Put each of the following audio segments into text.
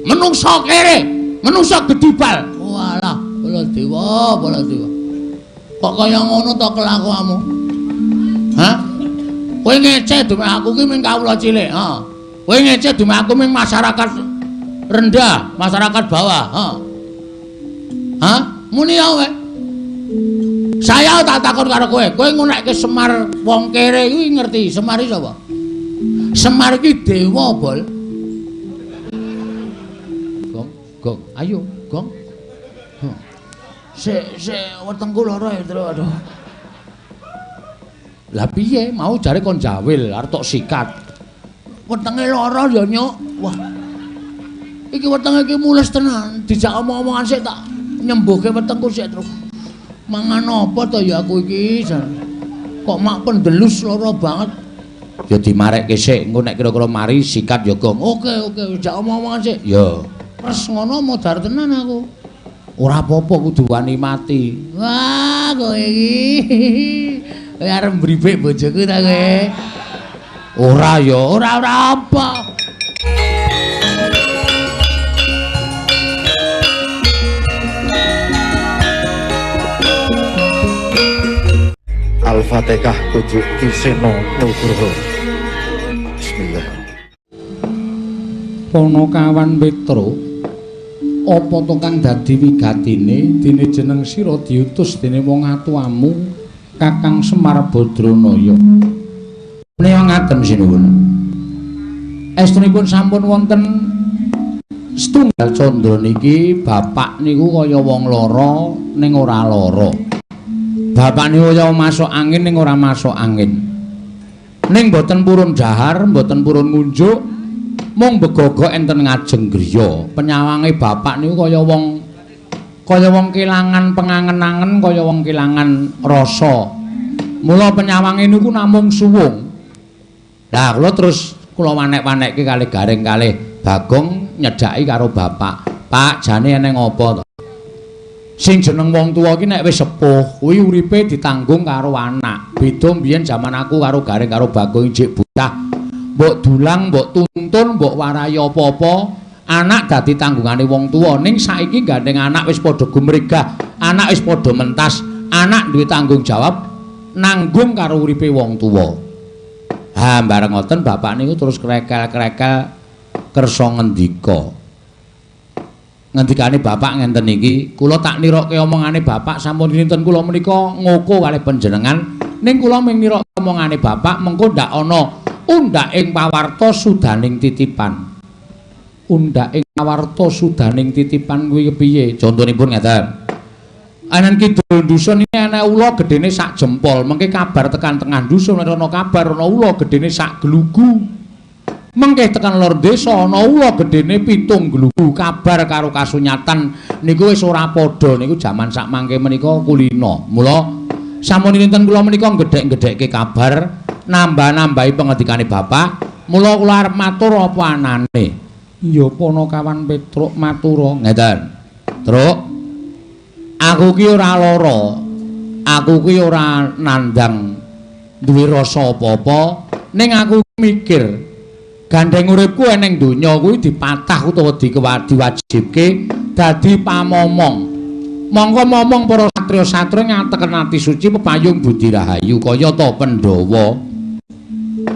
Menungsa kere, menungsa gedibal. Walah, Baladewa, Baladewa. Kok kaya ngono to kelakuanmu? Hah? Kowe ngece dume aku ki ming kawula cilik, ha. Kowe ngece dume aku ming masyarakat rendah, masyarakat bawah, ha. Hah? Muni ya kowe. Saya tak takon karo kowe, kowe ngunekke Semar wong kere kuwi ngerti Semar iki sapa? Semar iki dewa, Bol. Gong, gong, ayo, gong. Huh. Sik, sik wetengku lara ya, Tru, aduh. Lah piye mau jare kon jawil arep tok sikat. Wetenge lara ya, Nyuk. Wah. Iki wetenge iki mules tenan, dijak omong-omongan sik tak nyembuhke wetengku sik, Tru. Mangan apa to ya aku iki? Kok mak pendelus lara banget. Ya dimarekke sik, engko nek kira-kira mari sikat ya, Gong. Oke, oke, jak omong-omongan sik. Ya. Pres ngono modar tenan aku. Ora apa-apa kudu wani mati. Wah, kowe iki. Kowe arep mbribik bojoku ta kowe? Ora ya, ora ora apa. Al-Fatihah tujuk Ki Seno Nugroho. Bismillah. Ponokawan Petruk, apa to kang dadi wigatine dene jeneng sira diutus dene wong atuamu Kakang Semar Badranaya. Menika ngaten sinuwun. Estunipun sampun wonten setunggal candra niki bapak niku kaya wong lara ning ora lara. Bapak niku kaya masuk angin ning ora masuk angin. Ning mboten purun dahar, mboten purun ngunjuk, mung begogok enten ngajeng griya. Penyawange bapak niku kaya wong kelangan pengangen-angen, kaya wong kelangan rasa. Mula penyawange niku namung suwung. Lah kula terus kula wanek-wanekke kalih Gareng kalih Bagong nyedhaki karo bapak. Pak, jane eneng apa to? Sing jeneng wong tuwa iki nek wis sepuh kuwi uripe ditanggung karo anak. Beda mbiyen jaman aku karo Gareng karo Bagong jek bocah. Mbok dulang, mbok tuntun, mbok warai apa-apa, anak dadi tanggungane wong tuwa. Ning saiki gandeng anak wis padha gumregah, anak wis padha mentas, anak duwe tanggung jawab nanggung karo uripe wong tuwa. Ha, bareng ngoten bapak niku terus krekel-krekel kersa ngendika. Ngendikane bapak ngenten iki, kula tak nirokke omongane bapak sampun dinten kula menika ngoko kalih panjenengan, ning kula mung nirokke omongane bapak mengko ndak ana undhak ing pawarta sudaning titipan. Undhak ing pawarta sudaning titipan kuwi kepiye? Contonipun ngeten. Anan kidul dusun iki ana ula gedene sak jempol, mengke kabar tekan tengah dusun ana kabar ana ula gedene sak glugu. Mengke tekan lor desa ana ula gedene 7 glugu. Kabar karo kasunyatan niku wis ora padha niku jaman sak mangke menika kulina. Mula sampun dinten kula menika gedhek-gedhekke kabar, nambah-nambahi pengendikane bapak. Mula kula arep matur apa anane. Ya Ponokawan Petruk matura ngeten. Truk, aku ki ora lara. Aku ki ora nandang duwe rasa apa-apa, ning aku mikir gandeng uripku eneng donya kuwi dipatah utawa diwajibke dadi pamomong. Mongko momong para satriya-satriya ngateken ati suci pepayung budi rahayu kaya ta Pandhawa.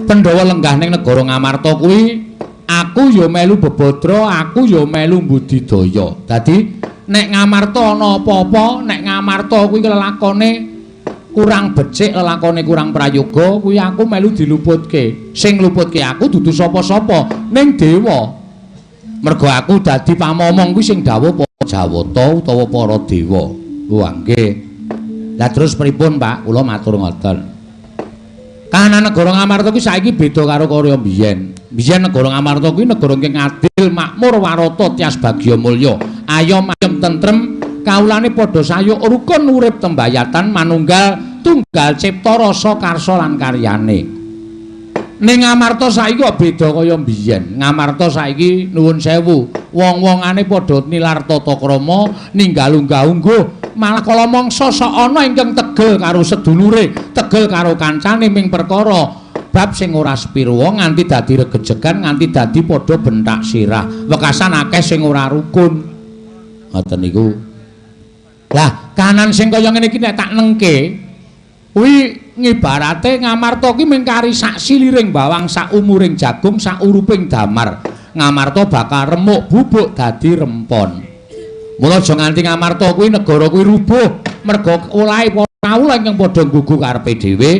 Pandhawa lenggah ning negara Ngamarta kuwi aku ya melu bebadra, aku ya melu budidaya. Dadi nek Ngamarta ana apa-apa, nek Ngamarta kuwi lelakone kurang becik, lelakone kurang prayoga, kuwi aku melu diluputke. Sing ngluputke aku dudu sapa-sapa, ning dewa. Mergo aku dadi pamomong kuwi sing dawuh para Jawata utawa para dewa. Wah, nggih. Lah terus pripun, Pak? Kula matur ngoten. Kahanan negara Ngamarta kuwi saiki beda karo kaya mbiyen. Mbiyen negara Ngamarta kuwi negara ingkang adil, makmur, warata, tias bagya mulya, ayom ayem tentrem, kaulane padha sayuk rukun urip tembayatan manunggal tunggal cipta rasa karsa lan karyane. Ning Ngamarta saiki kok beda kaya mbiyen. Ngamarta saiki nuwun sewu, wong-wongane padha nilar tata krama, ninggal unggah-ungguh, malah kala mangsa sok ana ingkang tegel karo sedulure, tegel karo kancane ming perkara Bab sing ora sepirwa nganti dadi regejegan, nganti dadi padha bentak sirah. Wekasan akeh sing ora rukun. Ngoten niku. Lah, kahanan sing kaya ngene iki nek tak nengke kuwi ngibarate Ngamarta ki mung kari sak siliring bawang, sak umuring jagung, sak uruping damar. Ngamarta bakal remuk bubuk dadi rempon. Mula aja nganti Ngamarta kuwi negara kuwi rubuh merga olahe para kawula ingkang padha nggugu karepe dhewe.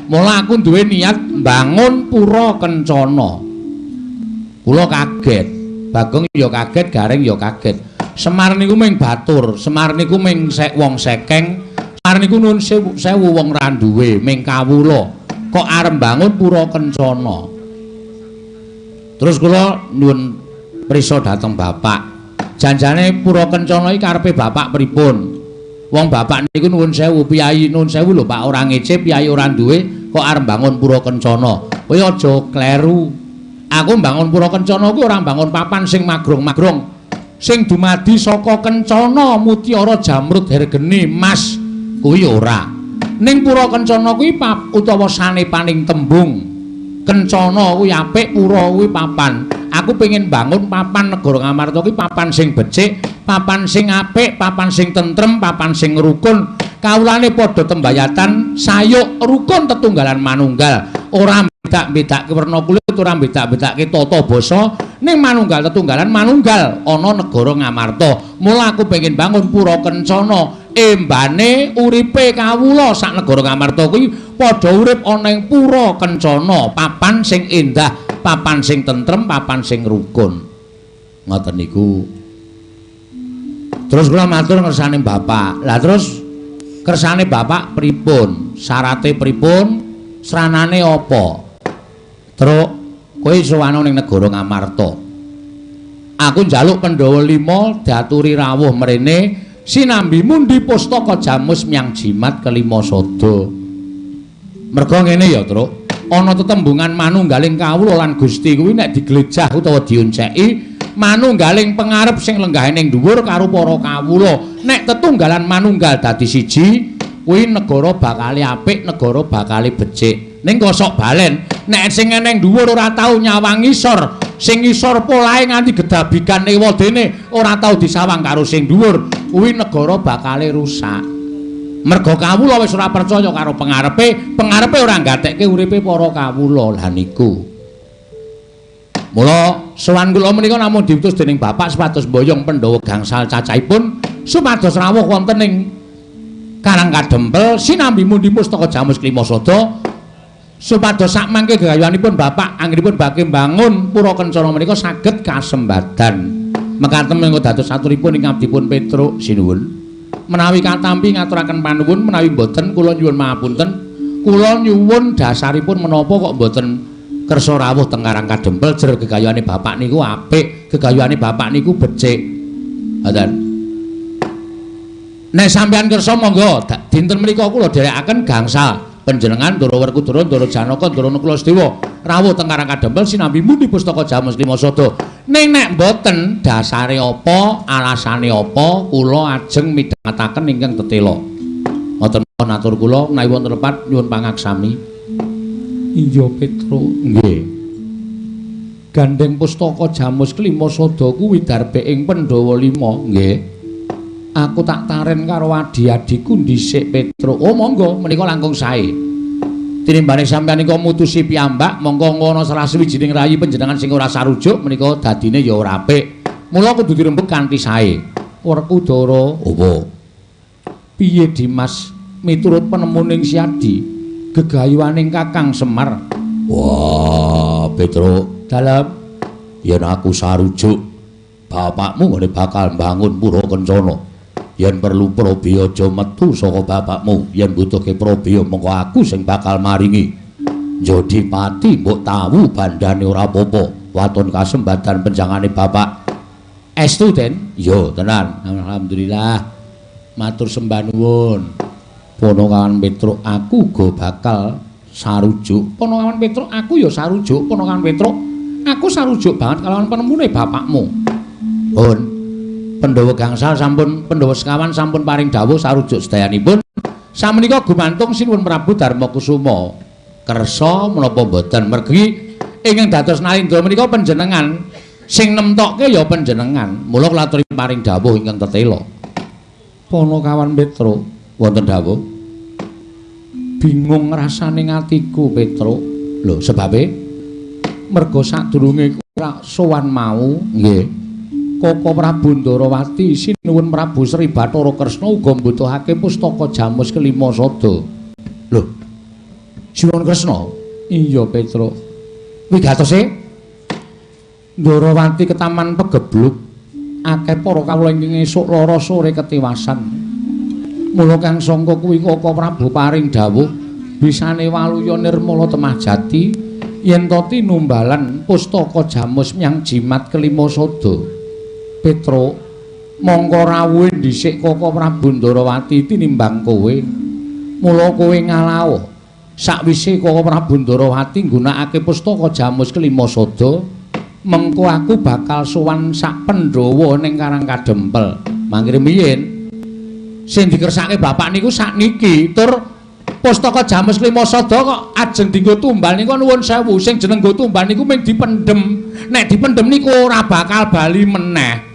Mula aku duwe niat mbangun pura kencana. Kula kaget. Bagong ya kaget, Gareng ya kaget. Semar niku mung batur, Semar niku mung wong sekeng, Semar niku nuwun sewu wong ra duwe, mung kawula. Kok arep mbangun pura kencana. Terus kula nyuwun prisa dhateng bapak. Janjane pura kencana iki karepe bapak pripun? Wong bapak niku nuwun sewu, piyayi nuwun sewu lho Pak, ora ngece, piyayi ora duwe kok arep mbangun pura kencana. Kowe aja kleru. Aku mbangun pura kencana kuwi ora mbangun papan sing magrong-magrong. Sing dumadi saka kencana mutiara jamrud hergeni mas kuwi ora. Ning pura kencana kuwi utawa sanepaning tembung kencana kuwi apik, pura kuwi papan. Aku pengin bangun papan negara Ngamarta kuwi papan sing becik, papan sing apik, papan sing tentrem, papan sing rukun. Kawulane padha tembayatan, sayuk rukun tetunggalan manunggal. Ora bedak-bedake werna kulit, ora bedak-bedake tata basa, ning manunggal tetunggalan manunggal ana negara Ngamarta. Mula aku pengin bangun pura kencana, embane uripe kawula sak negara Ngamarta kuwi padha urip ana ing pura kencana, papan sing endah, papan sing tentrem, papan sing rukun. Ngoten niku. Terus kula matur ngersane bapak. Lah terus kersane bapak pripun? Syarate pripun? Sranane apa? Truk, kowe sowan ning negara Ngamarta. Aku njaluk Pandhawa 5 diaturi rawuh mrene sinambi mundi pustaka jamus myang jimat kelima sada. Merga ngene ya, Truk. Ana tetembungan manunggaling kawula lan Gusti kuwi nek diglejah utawa dionceki manunggaling pengarep sing lenggahe ning dhuwur karo para kawula. Nek tetunggalan manunggal dadi siji, kuwi negara bakale apik, negara bakale becik. Ning kosok balen, nek sing ning dhuwur ora tau nyawang ngisor, sing ngisor polahe nganti gedabikan ewadene ora tau disawang karo sing dhuwur, kuwi negara bakale rusak. Merga kawula wis ora percaya karo pengarepe, pengarepe ora nggatekke uripe para kawula. Lah niku. Mula sowan kula menika namung diutus dening bapak supados mboyong Pandhawa gangsal cacahipun supados rawuh wonten ing Karang Kadempel sinambi mundi pustaka jamus klima sada supados sakmangke gegayuhanipun bapak anggenipun bakhe mbangun pura kencana menika saged kasembadan. Mekaten menika dados aturipun ing abdipun Petruk sinuwun. Menawi katampi ngaturaken panuwun, menawi mboten kula nyuwun mahapunten. Kula nyuwun dasaripun menapa kok mboten kersa rawuh teng Karang Kadempel, jer gegayuhane bapak niku apik, gegayuhane bapak niku becik. Ngoten. Nek sampeyan kersa monggo dinten menika kula dherekaken gangsal panjenengan Ndara Werkudara, Ndara Janaka, Ndara Nakula Sedewa rawuh teng Karang Kadempel sinambi mundi pustaka jamus lima sada. Ning nek mboten dasare apa, alasane apa, kula ajeng midhangetaken ingkang tetela. Ngoten mawon atur kula, menawi wonten lepat nyuwun pangaksami. Iya Petruk, nggih. Gandeng pustaka jamus kelima sada kuwi darbe ing Pandhawa 5, nggih. Aku tak taren karo adi-adiku dhisik Petruk. Oh monggo, menika langkung sae. Tinimbane sampeyan nika mutusi piyambak, mongko ngono salah sawijining rayi panjenengan sing ora sarujuk menika dadine ya ora apik. Mula kudu dirembug kanthi sae. Werkudara, opo? Piye Dimas miturut penemuning Siadi gegayuhaning Kakang Semar? Wah, Petruk, dalem yen aku sarujuk bapakmu ngene bakal mbangun pura kencana. Yen perlu prabeya aja metu saka bapakmu, yen butuhke prabeya mongko aku sing bakal maringi. Njodi pati mbok tawu bandane ora apa-apa, waton kasembadan penjangane bapak. Estu, Den? Iya, tenan. Alhamdulillah. Matur sembah nuwun. Ponokawan Petruk, aku uga bakal sarujuk. Ponokawan Petruk, aku ya sarujuk. Ponokawan Petruk, aku sarujuk banget kalawan penemune bapakmu. Pun Pandhawa gangsal sampun, Pandhawa sekawan sampun paring dawuh sarujuk sedayanipun. Samenika gumantung Sinuwun Prabu Darmakusuma. Kersa menapa mboten? Mergi ingkang dados Nalindra menika panjenengan sing nemtokke ya panjenengan. Mula kula aturi paring dawuh ingkang tetela. Panakawan Petruk, wonten dawuh. Bingung rasane atiku, Petruk. Lho, sebabe merga sadurunge kula sowan mau, nggih. Koko Prabu Ndarawati sinuwun Prabu Sri Bathara Kresna uga mbutuhake pustaka Jamus kelima sada. Lho. Sinuwun Kresna? Iya, Petruk. Wigatose Ndarawati ketaman pegebluk akeh para kawula ingkang esuk lara sore ketiwasan. Mula kang sangka kuwi Koko Prabu paring dawuh bisane waluya nirmala temah jati yen to tinumbalan pustaka Jamus menyang jimat kelima sada. Petruk, mongko rawuhe dhisik Koko Prabu Ndarawati tinimbang kowe. Mula kowe ngalaho. Sakwise Koko Prabu Ndarawati nggunakake pustaka Jamus kelima sada, mengko aku bakal sowan sak Pandhawa ning Karang Kadempel. Mangkire miyin sing dikersake bapak niku sakniki tur pustaka Jamus kelima sada kok ajeng dienggo tumbal niku nuwun sewu, sing jeneng nggo tumbal niku mung dipendhem. Nek dipendhem niku ora bakal bali meneh.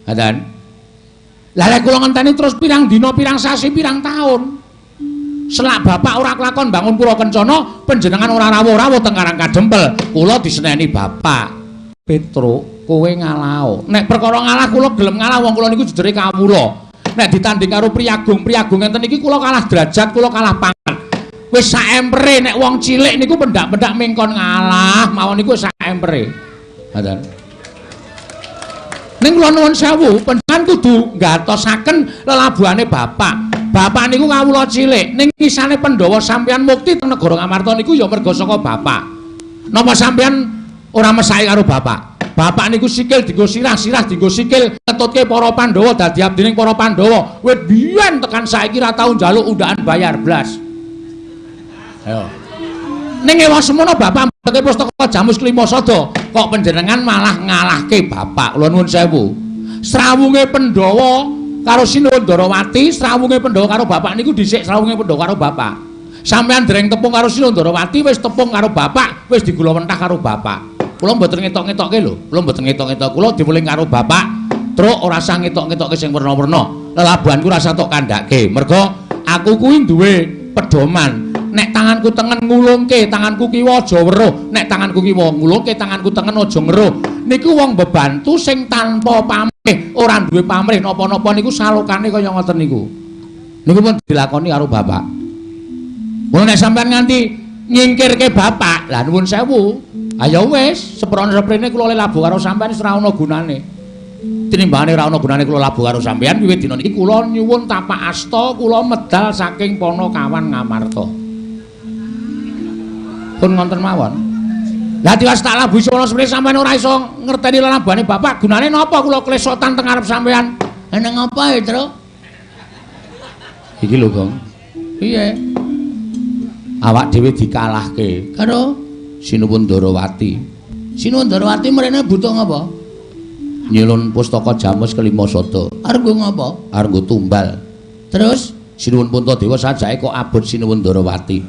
Ngoten. Lah lek kula ngenteni terus pirang dina, pirang sasi, pirang taun. Selak bapak ora kelakon bangun pura kencana, panjenengan ora rawuh-rawuh teng Karang Kadempel. Kula diseneni bapak. Petruk, kowe ngalaho. Nek perkara ngalah kula gelem ngalah, wong kula niku jejere kawula. Nek ditanding karo priyagung-priyagung ngenten iki kula kalah derajat, kula kalah pangkat. Wis sak empere nek wong cilik niku pendak-pendak mengkon ngalah, mawon niku sak empere. Ngoten. Ning kula nuwun sewu, panjenengan kudu ngatosaken lelabuhane bapak. Bapak niku kawula cilik, ning isane Pandhawa sampeyan mukti teng negara Ngamarta niku ya merga saka bapak. Napa sampeyan ora mesake karo bapak? Bapak niku sikil dienggo sirah, sirah dienggo sikil, ngetutke para Pandhawa dadi abdining para Pandhawa. Wit biyen tekan saiki ra tau njaluk undaan bayar blas. Ayo. Ning ewa semono bapak mbeke pustaka Jamus kelima sada, kok panjenengan malah ngalahke bapak. Kula nuwun sewu. Srawunge Pandhawa karo Sinuwun Ndarawati, srawunge Pandhawa karo bapak niku dhisik srawunge Pandhawa karo bapak. Sampeyan dereng tepung karo Sinuwun Ndarawati, wis tepung karo bapak, wis digula mentah karo bapak. Kula mboten ngetok-ngetokke lho, kula mboten ngetok-ngetok. Kula diweling karo bapak, truk ora usah ngetok-ngetokke sing werna-werna. Lelabuhanku ora usah tok kandhake. Merga aku kuwi duwe pedoman. Nek tanganku tengen ngulungke, tanganku kiwa aja weruh. Nek tanganku kiwa ngulungke, tanganku tengen aja ngeruh. Niku wong bebantu sing tanpa pamrih, ora duwe pamrih napa-napa niku salokane kaya ngoten niku. Niku pun dilakoni karo bapak. Mula nek sampean nganti nyingkirke bapak, lah nuwun sewu. Ayo wis, seprono-seprene kula labuh karo sampean wis ora ana gunane. Tinimbangane ora ana gunane kula labuh karo sampean, wiwit dina niki kula nyuwun tapak asta kula medal saking Panakawan Ngamarta. Pun ngonten mawon. Lah tiwas tak labuhi semono seprene sampean ora iso ngerteni lelabuhane bapak, gunane napa kula klesotan teng ngarep sampean? Eneng apa, Tru? Iki lho, Gong. Piye? Awak dhewe dikalahke karo Sinuwun Ndarawati. Sinuwun Ndarawati mrene butuh ngapa? Nyilun pustaka Jamus kelima sada. Arep nggo ngapa? Arep nggo tumbal. Terus Sinuwun Puntadewa sajake kok abot Sinuwun Ndarawati.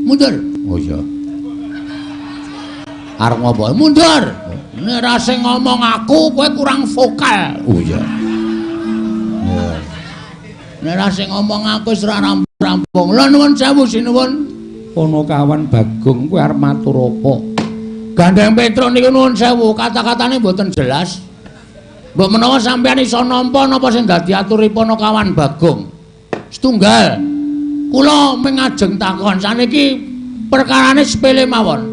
Mundur. Oh iya. Arep ngapa? Mundur. Nek ra sing ngomong aku, kowe kurang vokal. Oh iya. Nek ra sing ngomong aku wis ora rampung. Lha nuwun sewu sinuwun. Panakawan Bagong kowe arep matur apa? Gandeng Petruk niku nuwun sewu, kata-katane mboten jelas. Mbok menawa sampeyan iso nampa napa sing dadi aturi Panakawan Bagong. Setunggal. Kula mengajeng takon saniki perkarane sepele mawon.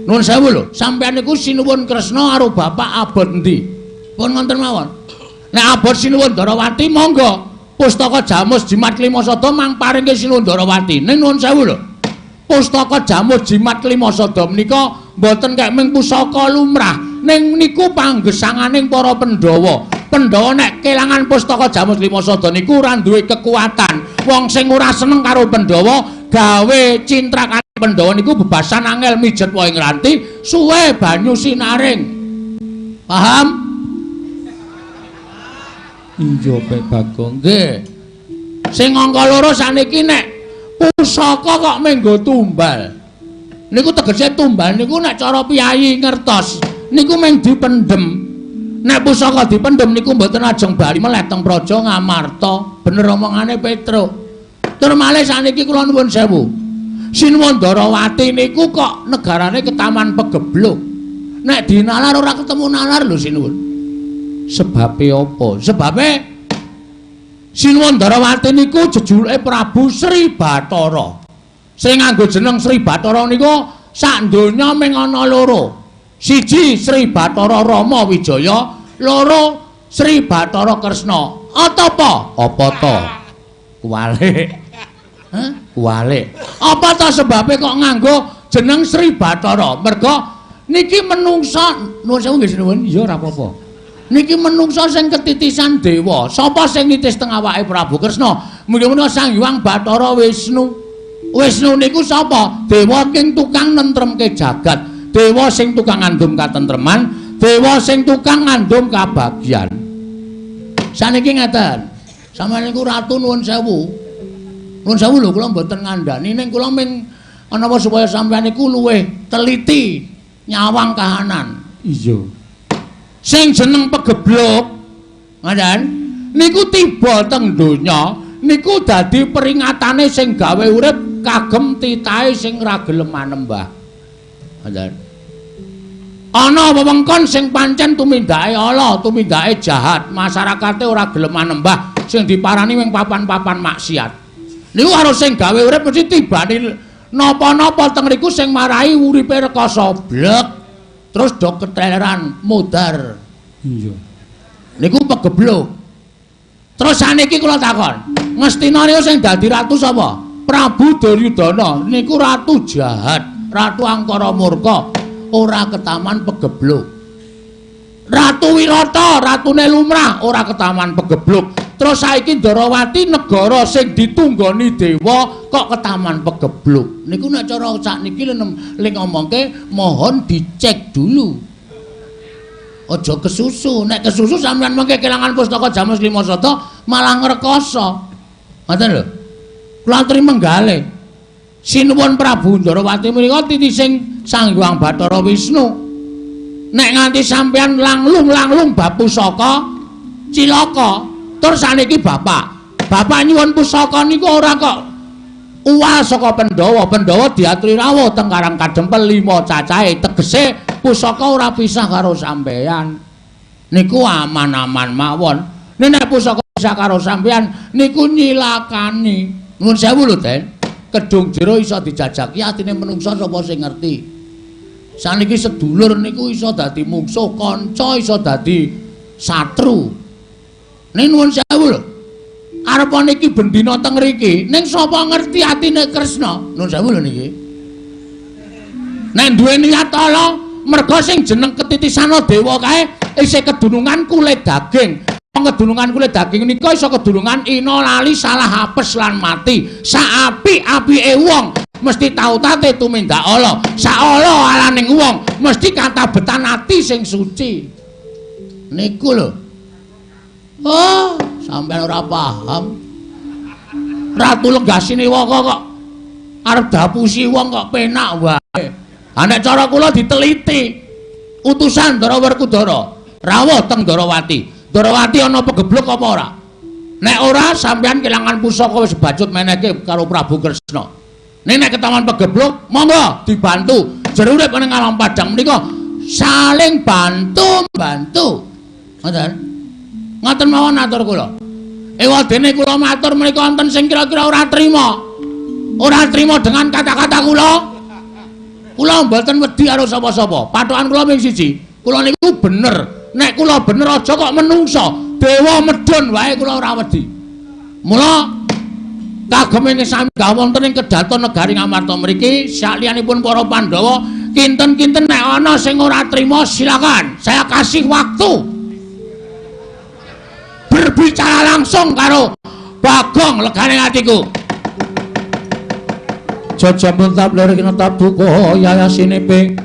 Nuwun sewu lho, sampeyan niku Sinuwun Kresna karo bapak abot endi? Pun ngoten mawon. Nek abot Sinuwun Ndarawati monggo pustaka Jamus Jimat Kelima Sada mang paringke Sinuwun Ndarawati. Ning nuwun sewu lho. Pustaka Jamus Jimat Kelima Sada menika mboten kek ming pusaka lumrah, ning niku panggesanganing para Pandhawa. Pandhawa nek kelangan pustaka Jamus Kelima Sada niku ora duwe kekuatan. Wong sing ora seneng karo Pandhawa gawe cintrakane Pandhawa niku bebasan angel mijet wae ngranti suwe banyu sinaring. Paham? Iya, Pak Bagong. Nggih. Sing angka loro saniki nek Pusaka kok menggo tumbal. Niku tegese tumbal niku nek cara piyayi ngertos niku mung dipendhem. Nek pusaka dipendhem niku mboten ajeng bali meleh teng Praja Ngamarta. Bener omongane Petruk. Tur malih saniki kula nuwun sewu. Sinuwun Ndarawati niku kok negarane ketaman pegebluk. Nek dinalar ora ketemu nalar lho sinuwun. Sebabe apa? Sebabe Sinuwun Ndarawati niku jejuluke Prabu Sri Bathara. Sing nganggo jeneng Sri Bathara niku sak donya mung ana loro. Siji Sri Bathara Rama Wijaya, loro Sri Bathara Kresna. Apa? Apa to? Kuwalik. Hah? Kuwalik. Apa to sebabe kok nganggo jeneng Sri Bathara? Merga niki menungsa, nuwun sewu nggih sinuwun, iya ora apa-apa. Niki menungsa sing ketitisan dewa. Sapa sing nitis teng awake Prabu Kresna? Muga-muga Sang Hyang Bathara Wisnu. Wisnu niku sapa? Dewa sing tukang nentremke jagat, dewa sing tukang ngandum katentreman, dewa sing tukang ngandum kabagyan. Saniki ngeten. Sampeyan niku ratu nuwun sewu. Nuwun sewu lho kula mboten ngandani ning kula ming ana apa supaya sampeyan niku luwih teliti nyawang kahanan. Iya. Sing jeneng pegebluk ngoten niku tiba teng donya niku dadi peringatane sing gawe urip kagem titahe sing ra gelem manembah. Ngoten. Ana wewengkon sing pancen tumindake ala, tumindake jahat, masyarakate ora gelem manembah, sing diparani ming papan-papan maksiat. Niku karo sing gawe urip mesti tibane napa-napa teng riku sing marai uripe rekoso blek. Terus do keteleran mudar. Iya. Niku pegebluk. Terus saniki kula takon, Ngastina niku sing dadi ratu sapa? Prabu Duryudana niku ratu jahat, ratu angkara murka, ora ketaman pegebluk. Ratu Wirata, ratune lumrah, ora ketaman pegebluk. Terus saiki Ndarawati negara sing ditunggoni dewa kok ketaman pegebluk. Niku nek cara sakniki le ngomongke mohon dicek dulu. Aja kesusu, nek kesusu sampeyan mengke kelangan pustaka Jamus Lima Sata malah ngrekoso. Ngoten lho. Kula aturi menggalih. Sinuwun Prabu Ndarawati menika titising Sang Hyang Bathara Wisnu. Nek nganti sampeyan langlung-langlung bab pusaka cilaka. Tur saniki bapak, bapak nyuwun pusaka niku ora kok uwal saka Pandhawa. Pandhawa diaturi rawuh teng Karang Kadempel 5 cacahe, tegese pusaka ora pisah karo sampeyan. Niku aman-aman mawon. Nek pusaka pisah karo sampeyan niku nyilakani. Nuwun sewu lho, Den. Kedung jero iso dijajaki atine menungsa sapa sing ngerti. Saniki sedulur niku iso dadi mungsuh, kanca iso dadi satru. Ning nuwun sewu lho. Arep niki bendina teng mriki, ning sapa ngerti atine Kresna? Nuwun sewu lho niki. Nek duwe niat ala, merga sing jeneng ketitisana dewa kae isih kedunungan kulit daging. Kedunungan kulit daging nika iso kedunungan ina lali salah apes lan mati. Saapik-apike wong mesti tau-tate tumindak ala. Saala alaning wong mesti katabetan ati sing suci. Niku lho. Oh, sampeyan ora paham. Ratu Legasine Waka kok arep dapusi wong kok penak wae. Ha nek cara kula diteliti. Utusan Ndara Werkudara rawuh teng Ndarawati. Ndarawati ana pegebluk apa ora? Nek ora sampeyan kelangan pusaka wis bacut menehke karo Prabu Kresna. Nek nek ketaman pegebluk, monggo dibantu. Jero urip ning alam padang menika saling bantu-bantu. Ngoten. Ngoten mawon atur kula. Ewadene kula matur menika wonten sing kira-kira ora trima. Ora trima dengan kata-kata kula. Kula mboten wedi karo sapa-sapa. Patokan kula ming siji. Kula niku bener. Nek kula bener aja kok menungsa. Dewa medhun wae kula ora wedi. Mula kagem ing sami wonten ing kedaton negari Ngamarta mriki sakliyanipun para Pandhawa kinten-kinten nek ana sing ora trima silakan. Saya kasih waktu. Berbicara langsung karo Bagong legane atiku. Jajamun tabler kena tabuka yayasine ping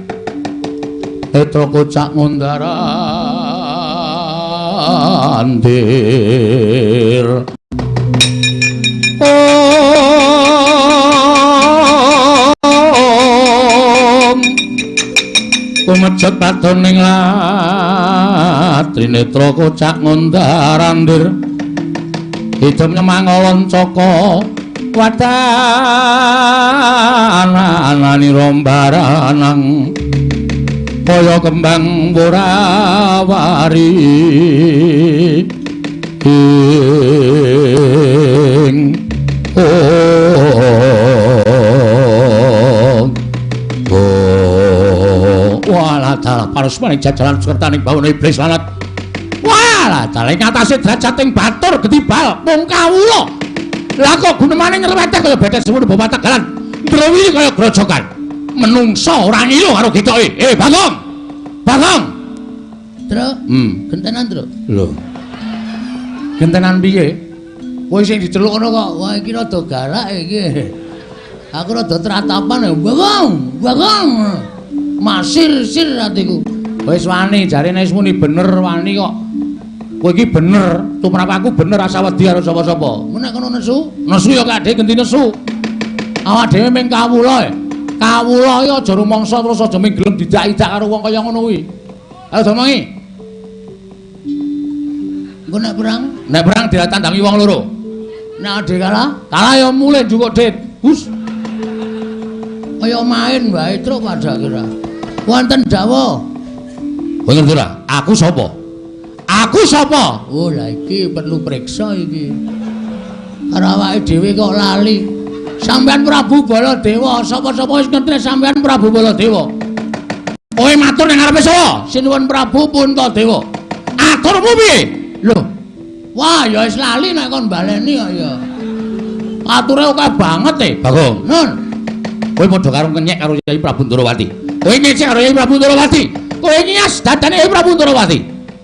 Petra kocak ngundarandir. Majet padoning latrinetra kocak ngundar-andir idem nyemangolon caka wadana ananira mbaranang kaya kembang wurawari ing walah dalah parusmaning jajalan sukertaning bawana iblis lanat. Walah dalah ing atase drajating batur getibal mung kawula. Lah kok gunemane nyreweteh kaya betes semono bapak tegalan. Ndrowili kaya grojokan. Menungsa ora ngilu karo getoke. Bagong. Bagong. Truk. Gentenan, Truk. Lho. Gentenan piye? Kowe sing diceluk ngono kok. Wah iki rada galak iki. Aku rada tratapan ya. Bagong, Bagong. Masir-sir atiku. Wis wani jarene wis muni bener wani kok. Kowe iki bener, tumrap aku bener asa wedi karo sapa-sapa. Menek kono nesu? Nesu ya kadhe genti nesu. Awak dhewe mung kawula. Kawula iki aja rumangsa terus aja mung gelem didak-idak karo wong kaya ngono kuwi. Ayo domongi. Engko nek perang? Nek perang ditandangi wong loro. Nek ade kalah? Kalah ya mulih njukuk dit. Hus. Kaya main wae truk padha kira. Wonten dawuh. Kowe ngerti ora? Aku sapa? Aku sapa? Oh, lah iki perlu priksa iki. Karo awake dhewe kok lali. Sampeyan Prabu Baladewa, sapa-sapa wis ngerti sampeyan Prabu Baladewa. Kowe matur ning ngarepe sapa? Sinuwun Prabu Puntadewa. Aturmu piye? Lho. Wah, ya wis lali nek kon baleni kok ya. Ature akeh banget e, Bagong. Nun. Kowe padha karo ngenyek karo Yai Prabu Ndorowati. Kowe ngecek karo Yai Prabu Ndorowati. Kowe ngias dadane Yai Prabu Ndorowati.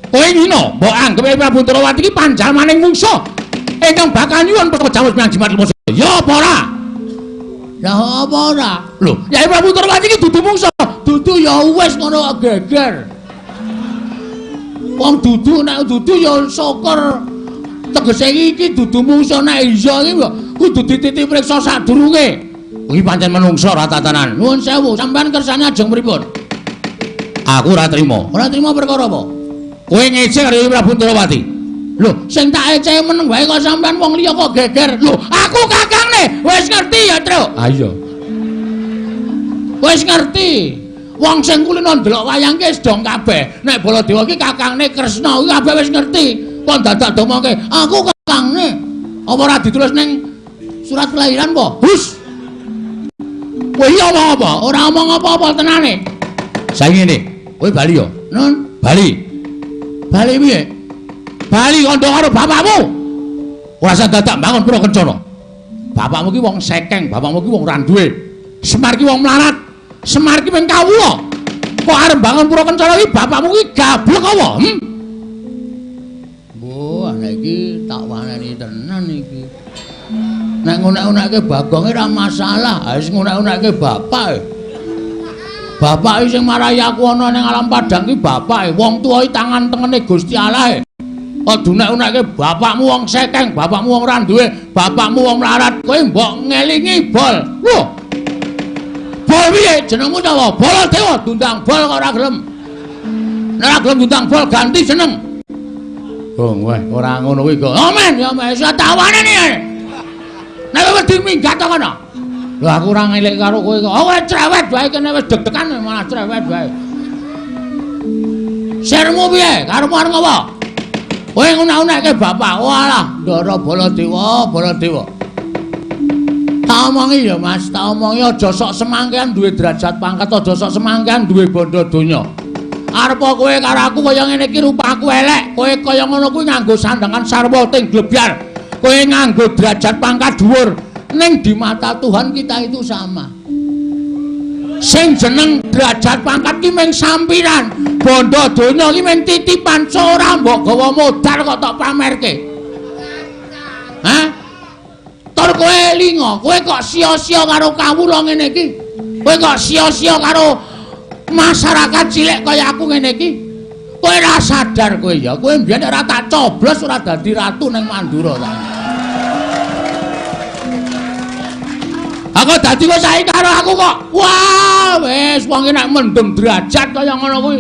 Kowe ngino mbok anggep Yai Prabu Ndorowati iki panjalmaning mungsuh ingkang bakal nyuwun pekejawos menyang Jimat Lemoso. Ya apa ora? Lah apa ora? Lho, Yai Prabu Ndorowati iki dudu mungsuh. Dudu ya wis ngono kok geger. Wong dudu nek dudu ya syukur. Tegese iki dudu mungsuh nek iya iki kudu dititi priksa sadurunge. Kuwi pancen menungso ora tatanan. Nuwun sewu, sampean kersane ajeng pripun? Aku ora trima. Ora trima perkara apa? Kowe ngece karo Yai Prabu Ndorowati. Lho, sing tak ece meneng wae kok sampean wong liya kok geger. Lho, aku kakangne wis ngerti ya, Truk. Ha iya. Wis ngerti. Wong sing kulino ndelok wayang ki wis dong kabeh. Nek Baladewa ki kakangne Kresna kuwi kabeh wis ngerti. Kok dadak domongke, aku kakangne. Apa ora ditulis ning surat kelahiran apa? Hus. Kowe iki omong apa? Ora omong apa-apa tenane. Saiki ngene, kowe bali ya? Nun, bali. Bali piye? Bali kandha karo bapakmu. Ora usah dadak bangun pura kencana. Bapakmu ki wong sekeng, bapakmu ki wong ora duwe. Semar ki wong melarat. Semar ki mung kawula. Kok arep bangun pura kencana ki bapakmu ki gablek apa? Mbah, ana iki tak waneni tenan iki. Nek ngunek-unekke Bagonge ora masalah, wis ngunek-unekke bapak. Bapak sing marai aku ana ning alam padang ki bapak, wong tuwa iki tangan tengene Gusti Allah. Kok dunek-unekke bapakmu wong sekeng, bapakmu wong ora duwe, bapakmu wong melarat, kowe mbok ngelingi bol. Lho. Bol piye jenengmu sapa? Baladewa diundang bol kok ora gelem. Nek ora gelem diundang bol ganti jeneng. Gong weh, ora ngono kuwi kok. Amen ya wis tawane iki. Nek wedi minggat to kono. Lho aku ora ngelik karo kowe kok. Oh, kowe cerewet wae kene wis deg-degan malah cerewet wae. Sirmu piye? Karepmu arep ngopo? Kowe ngunek-unekke bapak. Walah, Ndara Baladewa, Baladewa. Tak omongi ya, Mas, tak omongi aja sok semangkean duwe derajat pangkat, aja sok semangkean duwe bondo donya. Arep kowe karo aku kaya ngene iki rupaku elek, kowe kaya ngono kuwi nganggo sandangan sarwa ting glebyar. Kowe nganggo derajat pangkat dhuwur, ning di mata Tuhan kita itu sama. Sing jeneng derajat pangkat ki mung sampiran, bondo donya ki mung titipan, ora mbok gawa modal kok tok pamerke. Hah? Tur kowe linga, kowe kok sia-sia karo kawula ngene iki? Kowe kok sia-sia karo masyarakat cilik kaya aku ngene iki? Kowe ora sadar kowe ya, kowe mbiyen ora tak coblos ora dadi ratu ning Mandura ta. Aku dadi kok saiki karo aku kok. Wah, wis wong iki nek mendem derajat kaya ngono kuwi.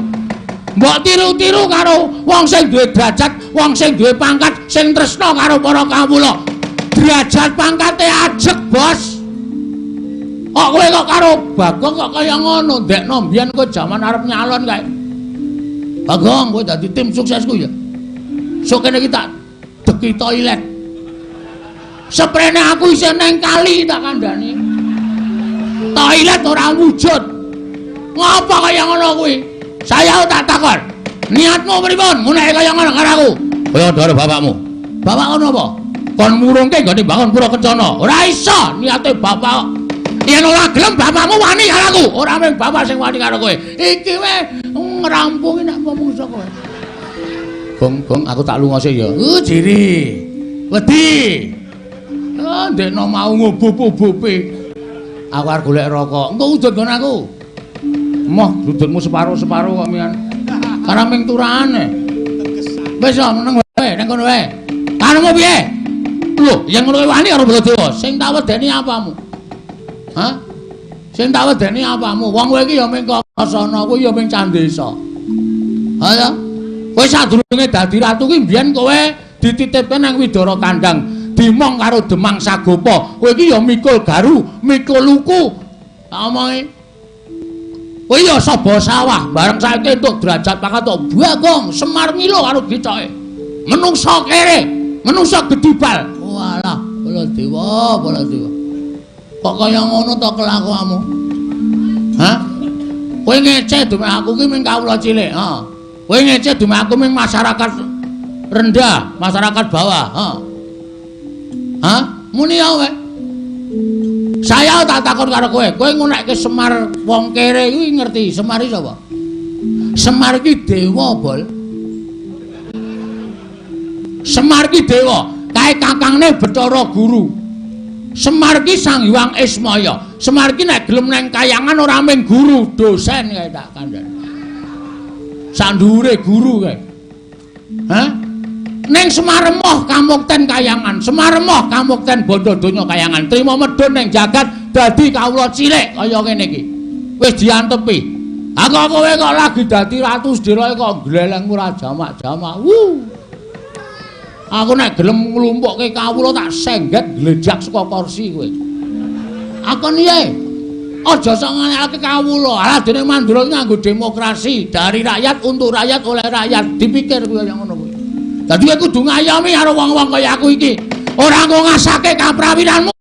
Mbok tiru-tiru karo wong sing duwe derajat, wong sing duwe pangkat, sing tresna karo para kawula. Derajat pangkate ajeg, Bos. Kok kowe kok karo Bagong kok kaya ngono? Ndekno mbiyen kowe jaman arep nyalon kae. Bagong, kowe dadi tim suksesku ya. Sok kene iki tak deki toilet. Seprene aku isih neng kali tak kandhani. Toilet ora wujud. Ngapa kaya ngono kuwi? Saya tak takon. Niatmu pripun? Nguneke kaya ngono karo aku. Kaya ndoro bapakmu. Bapak ngono apa? Kon murungke nggone bangun pura kencana. Ora iso niate bapak. Yen ora gelem bapakmu wani karo aku. Ora mung bapak sing wani karo kowe. Iki wae ngrampungi nek mungsa kowe. Gong, gong aku tak lunga sik ya. Jiri. Wedi. Ah, ndekno mau ngubup-ubupi. Aku arep golek rokok. Engko udut nggon aku. Moh, udutmu separo-separo kok mian. Karena ming turahane. Wis ah, meneng wae nang kono wae. Karepmu piye? Lho, yen ngono kowe wani karo Baladewa, sing tak wedeni apamu? Hah? Sing tak wedeni apamu? Wong kowe iki ya ming Kakasana, kuwi ya ming Candesa. Ha ya. Kowe sadurunge dadi ratu kuwi mbiyen kowe dititipke nang Widara Kandang, dimong karo Demang Sagopa. Kowe iki ya mikul garu, mikul luku. Tak omongi. Kowe ya saba sawah, bareng saiki entuk derajat pangkat tok Bagong, Semar Mila karo gicoke. Menungsa kere, menungsa gedibal. Walah, Baladewa, Baladewa. Kok kaya ngono to kelakuanmu? Hah? Kowe ngece dume aku ki ming kawula cilik, ha. Kowe ngece dume aku ming masyarakat rendah, masyarakat bawah, ha. Hah? Muni ya kowe. Saya tak takon karo kowe, kowe ngunekke Semar wong kere kuwi ngerti Semar iki sapa? Semar iki dewa, Bol. Semar iki dewa, kae kakangne Bathara Guru. Semar iki Sang Hyang Ismaya. Semar iki nek gelem nang kayangan ora mung guru, dosen kae tak kandhani. Sandhuwure guru kae. Hah? Ning Semar emoh kamukten kayangan, Semar emoh kamukten bondo donya kayangan. Trima medhun ning jagat dadi kawula cilik kaya ngene iki. Wis diantepi. Ha kok kowe kok lagi dadi ratu sedheroke kok gleleng ora jamak-jamak. Wuh. Aku nek gelem nglumpukke kawula tak sengget glejak saka kursi kowe. Akon piye? Aja sok ngalehake kawula. Alah dene Mandura nganggo demokrasi dari rakyat untuk rakyat oleh rakyat. Dipikir kuwi kaya ngono kuwi. Dadi kowe kudu ngayomi karo wong-wong kaya aku iki. Ora nggo ngasake kaprawiranmu.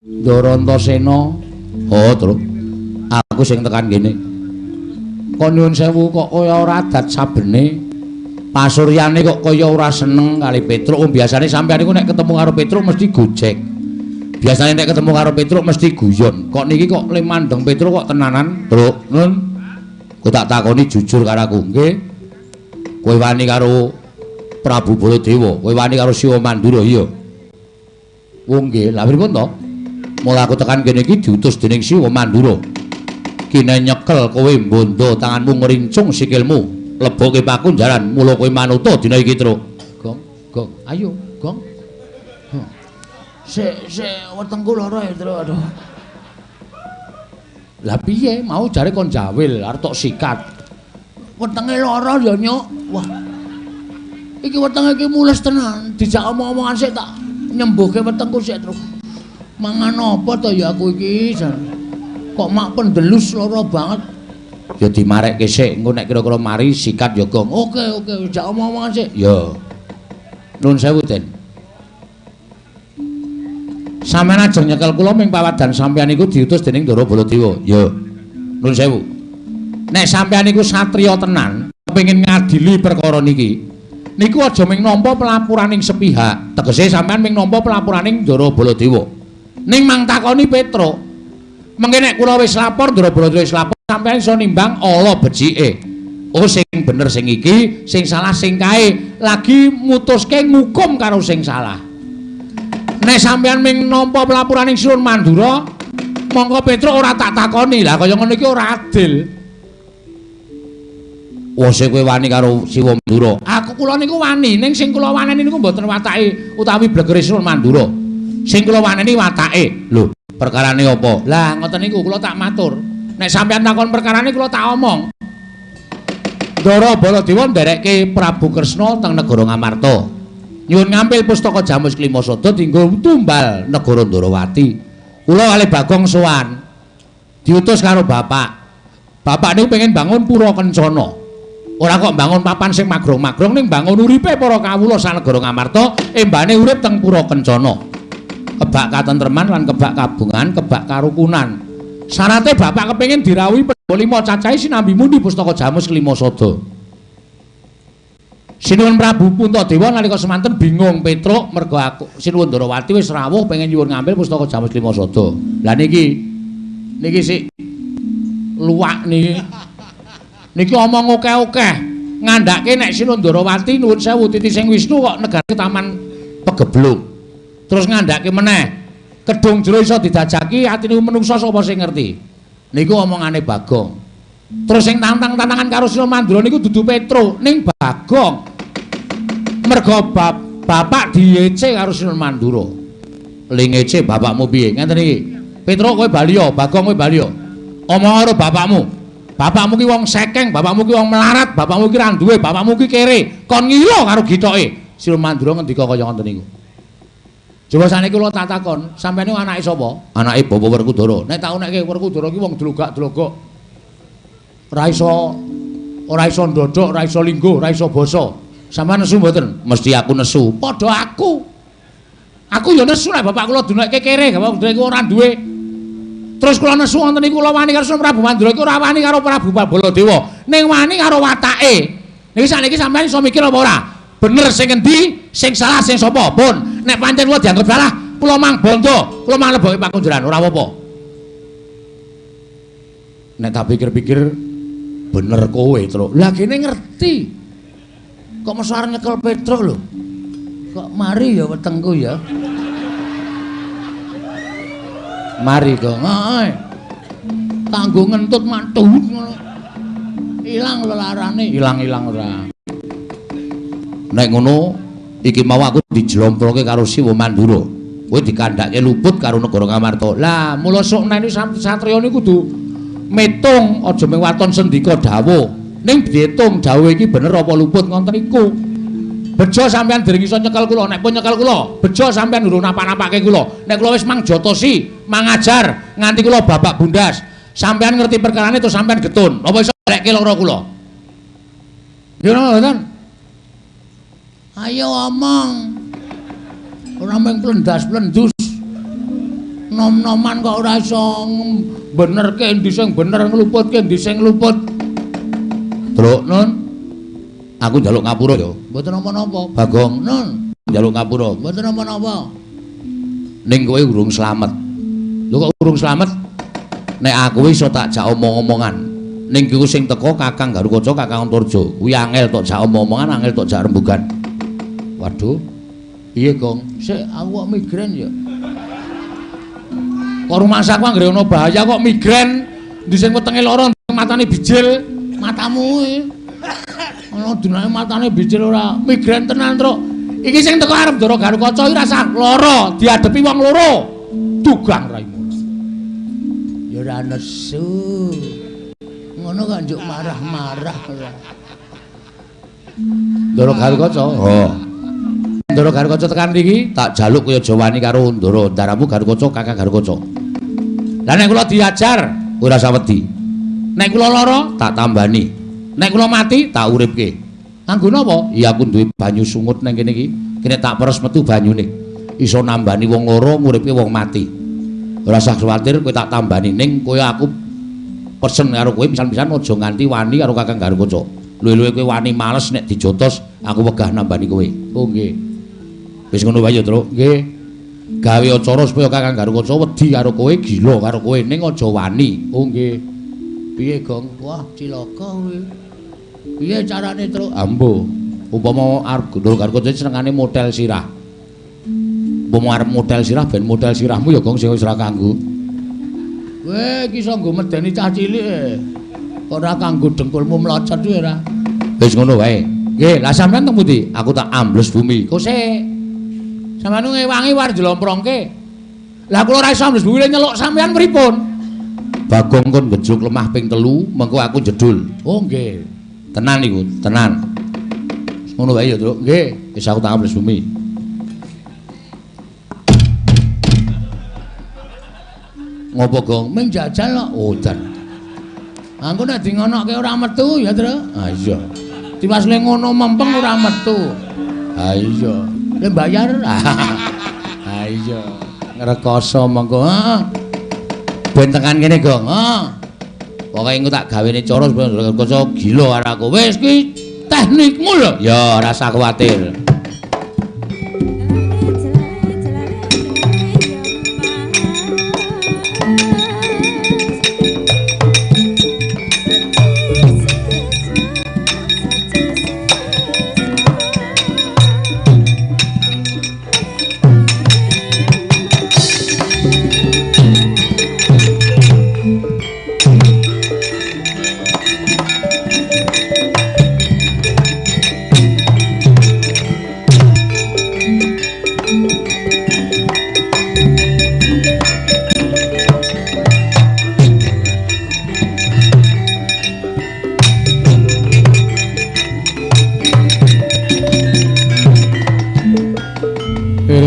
Ndara Antasena. Oh, Truk. Aku sing tekan kene. Kok nyuwun sewu kok kaya ora adat sabene. Pasuryane kok kaya ora seneng kali Petruk. Wong biasane sampeyan niku nek ketemu karo Petruk mesti gojek. Biasane nek ketemu karo Petruk mesti guyon. Kok niki kok le mandeng Petruk kok tenanan, Truk. Nun. Kowe tak takoni jujur karo aku, nggih. Kowe wani karo Prabu Baladewa, kowe wani karo Siwa Mandura, iya. Wong nggih, lha pripun to? Mula aku tekan kene iki diutus dening Siwa Mandura. Kine nyekel kowe mbondo tanganmu ngrincung sikilmu, leboke pakunjaran, mula kowe manuta dina iki, Truk. Gong, gong, ayo, gong. Sik, sik, wetengku lara ya, Truk. Aduh. Lah piye? Mau jare kon jawil, arep tok sikat. Wetenge lara ya, Nyuk. Wah. Iki wetenge iki mules tenan. Dijak omong-omongan sik tak nyembuhke wetengku sik, Truk. Mangan apa to ya aku iki? Kok mak pendelus lara banget. Ya dimarekke sik, engko nek kira-kira mari sikat ya, Gong. Oke, oke, jak omong-omongan sik. Ya. Nuwun sewu, Den. Sampeyan ajeng nyekel kula ming pawadan sampeyan iku diutus dening Ndara Baladewa. Ya. Nuwun sewu. Nek sampeyan niku satriya tenan, kepengin ngadili perkara niki, niku aja mung nampa pelapuraning sepihak. Tegese sampeyan mung nampa pelapuraning Ndara Baladewa. Ning mang takoni Petruk. Mengke nek kula wis lapor, Ndara Baladewa wis lapor, sampeyan iso nimbang ala becike. Oh sing bener sing iki, sing salah sing kae. Lagi mutuske ngukum karo sing salah. Nek sampeyan mung nampa pelapuraning Sinuwun Mandura, mongko Petruk ora tak takoni. Lah kaya ngono iki ora adil. Wose kowe wani karo Siwa Mandura. Aku kula niku wani, ning sing kula waneni niku mboten watake utawi blegere Sinuwun Mandura. Sing kula waneni watake. Lho, perkarane apa? Lah ngoten niku kula tak matur. Nek sampeyan takon perkarane kula tak omong. Ndara Baladewa nderekke Prabu Kresna teng negara Ngamarta. Nyuwun ngampil pustaka Jamus Klimasada dienggo tumbal negara Ndarawati. Kula kalih Bagong sowan. Diutus karo bapak. Bapak niku pengen bangun pura kencana. Ora kok bangun papan sing magrong-magrong, ning bangun uripe para kawula sanegara Ngamarta embane urip teng pura kencana. Kebak katentreman lan kebak kabungan, kebak karukunan. Syarate bapak kepengin dirawuhi Pandhawa lima cacahe sinambi mundi pustaka Jamus Klimasada. Sinuwun Prabu Puntadewa nalika semanten bingung Petruk mergo aku Sinuwun Ndarawati wis rawuh pengen nyuwun ngambil pustaka Jamus Klimasada. Lah niki niki sik luwak niki. Niki omong akeh-akeh ngandhake nek Sinuwun Ndarawati nuwun sewu titi sing Wisnu kok negare taman pegebluk. Terus ngandhake meneh kedung jero iso didajaki atine menungsa sapa sing ngerti. Niku omongane Bagong. Terus sing tantang-tantangan karo Sinuwun Mandura niku dudu Petruk, ning Bagong. Mergo bapak diece karo Sinuwun Mandura. Ling ece bapakmu piye? Ngenten iki. Petruk kowe bali ya, Bagong kowe bali ya. Omong karo bapakmu. Bapakmu ki wong sekeng, bapakmu ki wong melarat, bapakmu ki ra duwe, bapakmu ki kere. Kon ngira karo githoke. Sinuwun Mandura ngendika kaya ngoten niku. Coba saniki kula tak takon, sampeyan niku anake sapa? Anake Bapak Werkudara. Nek tak unekke Werkudara ki wong dlogak-dlogok. Ora iso ndodhok, ora iso lingguh, ora iso basa. Sampeyan nesu mboten? Mesti aku nesu. Padha aku. Aku ya nesu nek bapak kula dunekke kere, bapak kula ora duwe. Terus kula nesu wonten niku kula wani karo Prabu Mandura iku ora wani karo Prabu Baladewa, ning wani karo watake. Niki sakniki sampeyan iso mikir apa ora? Bener sing endi, sing salah sing sapa? Pun nek pancen kula dianggep salah, kula mang bondo, kula mang leboke pakunjaran, ora apa-apa. Nek tak pikir-pikir bener kowe, Truk. Lah kene ngerti. Kok mesti arep nyekel Petruk lho. Kok mari ya wetengku ya. Mari kok. Heeh. Kanggo ngentut mantu ngono. Ilang lelarane, ilang-ilang ora. Nek ngono iki mau aku dijlomploke karo Siwa Mandura. Kowe dikandhake luput karo negara Ngamarta. Lah, mula sok nek satriya niku kudu metung, aja mung waton sendika dawuh. Ning diitung dawuh iki bener apa luput ngoten niku. Bejo sampean dereng iso nyekel kula, nek pun nyekel kula, bejo sampean durung napa-napake kula. Nek kula wis mangjotosi, mangajar nganti kula babak bundas. Sampean ngerti perkarane terus sampean getun. Apa iso balekke lara kula? Ya ora mboten. Ayo omong. Ora mung plendas-plendus. Nom-noman kok ora iso benerke endi sing bener ngluputke endi sing luput. Truk nun. Aku njaluk ngapura ya. Mboten napa-napa. Bagong nun. Njaluk ngapura. Mboten napa-napa. Ning kowe urung slamet. Lho kok urung slamet? Nek aku iso tak jak omong-omongan. Ning iku sing teko Kakang Garukaca, Kakang Antarja. Kuwi angel tok jak omong-omongan, angel tok jak rembugan. Waduh. Piye, Gong? Sik aku kok migrain ya. Kok rumangsaku anggere ana bahaya kok migrain. Endi sing wetenge lara, matane bijil, matamu kuwi. Ana dunake matane bijil ora migrain tenan, Truk. Iki sing teko arep Ndara Garukaca iki rasah lara, diadepi wong loro. Dugang raimu. Ya ora nesu. Ngono kok njuk marah-marah ora. Ndara Garukaca. Oh. Ndara Garukaca tekan mriki tak jaluk kaya aja wani karo Ndara Ndaramu Garukaca, Kakang Garukaca. Lah nek kula diajar ora usah wedi. Nek kula lara tak tambani. Nek kula mati tak uripke. Kanggo napa? Iya aku duwe banyu sungut nang kene iki. Kene tak peres metu banyune. Iso nambani wong lara, nguripke wong mati. Ora usah kuwatir kowe tak tambani ning kowe aku Pesen karo kowe pisan-pisan aja nganti wani karo Kakang Garukaca. Luwe-luwe kowe wani males nek dijotos, aku wegah nambani kowe. Oh nggih. Wis ngono wae ya, Truk. Nggih. Gawe acara supaya Kakang Garukaca wedi karo kowe, gila karo kowe, ning aja wani. Oh nggih. Piye, Gong? Wah, cilaka kowe. Piye carane, Truk? Ambo. Upama arep Garukaca senengane model sirah. Umpama arep model sirah ben model sirahmu ya, Gong, sing wis ora kanggo. Kowe iki iso nggo medeni cah cilik. Ora kanggo dengkulmu mlocot kuwi ora. Wis ngono wae. Nggih, lah sampean teng pundi? Aku tak ambles bumi. Kok sik. Sampeyan ngewangi war jlomprongke. Lah kula ora iso ambles bumi nyeluk sampean pripun? Bagong kon gejluk lemah ping 3, mengko aku jedul. Oh nggih. Tenan iku, tenan. Ngono wae ya, Truk. Nggih, wis aku tak ambles bumi. Ngopo, Gong? Ming jajal kok. Oh, jan. Aku nek di ngonoke ora metu ya, Truk. Ha iya. Tiwas le ngono mempeng ora metu. Ha iya. Le bayar. Ha iya. Ngrekoso mengko. Heeh. Ben tekan kene, Gong. Heeh. Pokoke engko tak gawene cara supaya Garukaca gila karo aku. Wis kuwi teknikmu lho. Ya, ora usah kuwatir.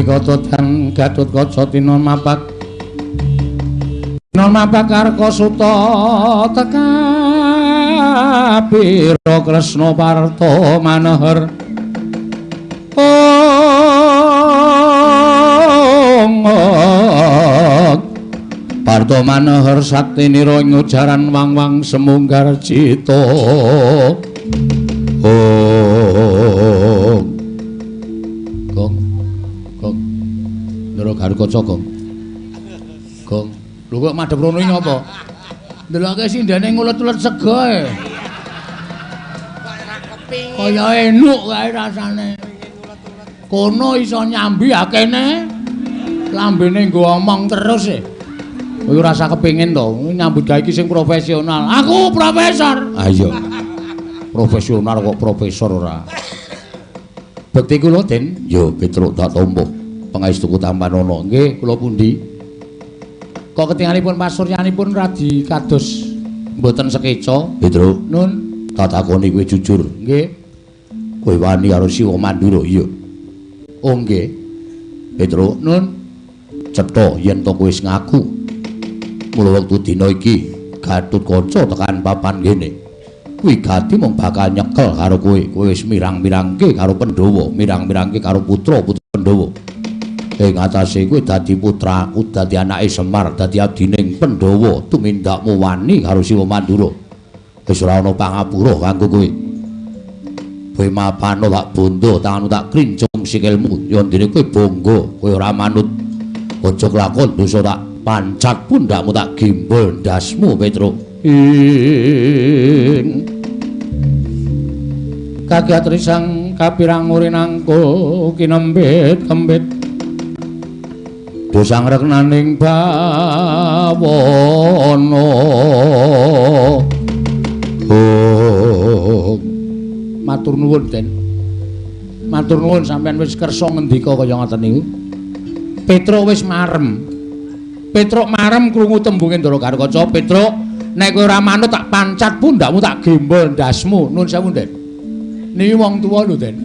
Katotan Gatotkaca tinon mapak tinon mapak Karka Suta tekapira Kresna Parta Manohar. Ong Parta Manohar saktinira ing ujaran wang-wang semunggar cita. Ong Gong Gong Ndara Garukaca, Gong. Gong. Lho kok madhep rono iki ngapa? Ndeloke sindene ngulet-ulet sega e. Kaya enuk kae rasane. Kono iso nyambi akene. Lambene nggo omong terus e. Kowe ora usah kepengin to, nyambut gawe iki sing profesional. Aku profesor. Ha iya. Profesional kok profesor ora. Bekti kula, Den. Ya, Petruk tak tampa. Pangaestuku tampanana. Nggih, kula pundi? Kok ketingalipun pasuryanipun radi kados mboten sekeca, Petruk. Nun, tak takoni kowe jujur. Nggih. Kowe wani karo Siwa Mandura? Iya. Oh nggih. Petruk, nun, cetha yen to kowe wis ngaku. Mula wektu dina iki Gatotkaca tekan papan kene. Kuwi gati mung bakal nyekel karo kowe. Kowe wis mirang-mirangke karo Pandhawa, mirang-mirangke karo putra-putra Pandhawa. Ing atase kowe dadi putraku, dadi anake Semar, dadi adining Pandhawa, tumindakmu wani karo Siwa Mandura. Wis ora ana pangapura kanggo kowe. Kowe mapano tak bondo, tanganmu tak krincung sikilmu, yen dene kowe bangga, kowe ora manut. Aja kelakon dosa tak pancat pundakmu tak gembol ndasmu, Petruk. Ing kagiat risang kapirang urinangko kinembit kembit dosang reknaning bawana. Oh, matur nuwun, Den. Matur nuwun sampean wis kersa ngendika kaya ngoten niku. Petruk wis marem. Petruk marem krungu tembunge Ndara Garukaca. Petruk, nek kowe ora manut tak pancat pundakmu tak gembol ndasmu. Nuwun sewu, Den. Niki wong tuwa lho, Den.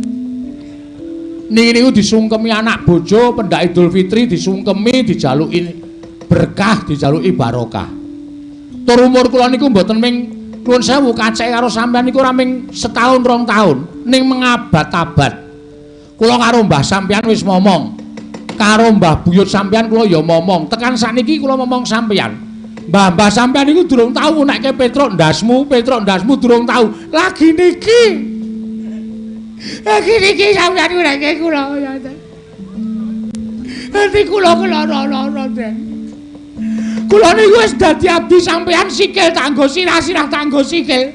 Niki niku disungkemi anak bojo pendak Idul Fitri, disungkemi, dijaluki berkah, dijaluki barokah. Tur umur kula niku mboten ming nuwun sewu kaceke karo sampean niku ora ming setahun rong tahun, ning mengabad-abad. Kula karo mbah sampean wis momong. Karo mbah buyut sampean kula ya momong. Tekan sakniki kula momong sampean. Mbah-mbah sampean niku durung tau ngunekke Petruk ndasmu, Petruk ndasmu durung tau. Lagi niki. Lagi niki sampean ngunekke kula. Nanti kula kelara-lara, Den. Kula niku wis dadi abdi sampean sikil tanggo sirah, sirah tanggo sikil.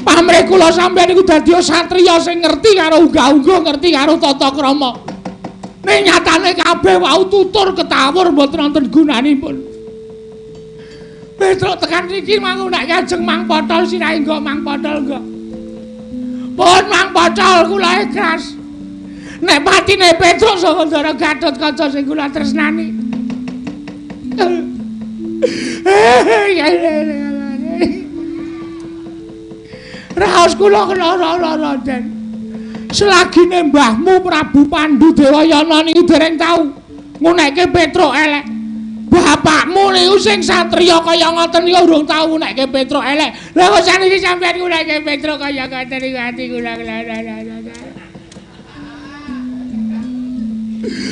Pamrih kula sampean niku dadi satriya sing ngerti karo unggah-ungguh, ngerti karo tata krama. Ning nyatane kabeh wau tutur ketawur mboten wonten gunanipun. Petruk tekan niki mangunekke ajeng Mang Potol sirahe nggo Mang Potol nggo. Pun Mang Potol kula ikhlas. Nek patine Petruk saka Ndara Gatotkaca sing kula tresnani. Raos kula kelara-lara, Den. Selagine mbahmu Prabu Pandu Dewayana niku dereng tau ngunekke Petruk elek. Bapakmu niku sing satriya kaya ngoten niku urung tau ngunekke Petruk elek. Lah kok saniki sampeyan ngunekke Petruk kaya ngoten niku ati kula kelara-lara.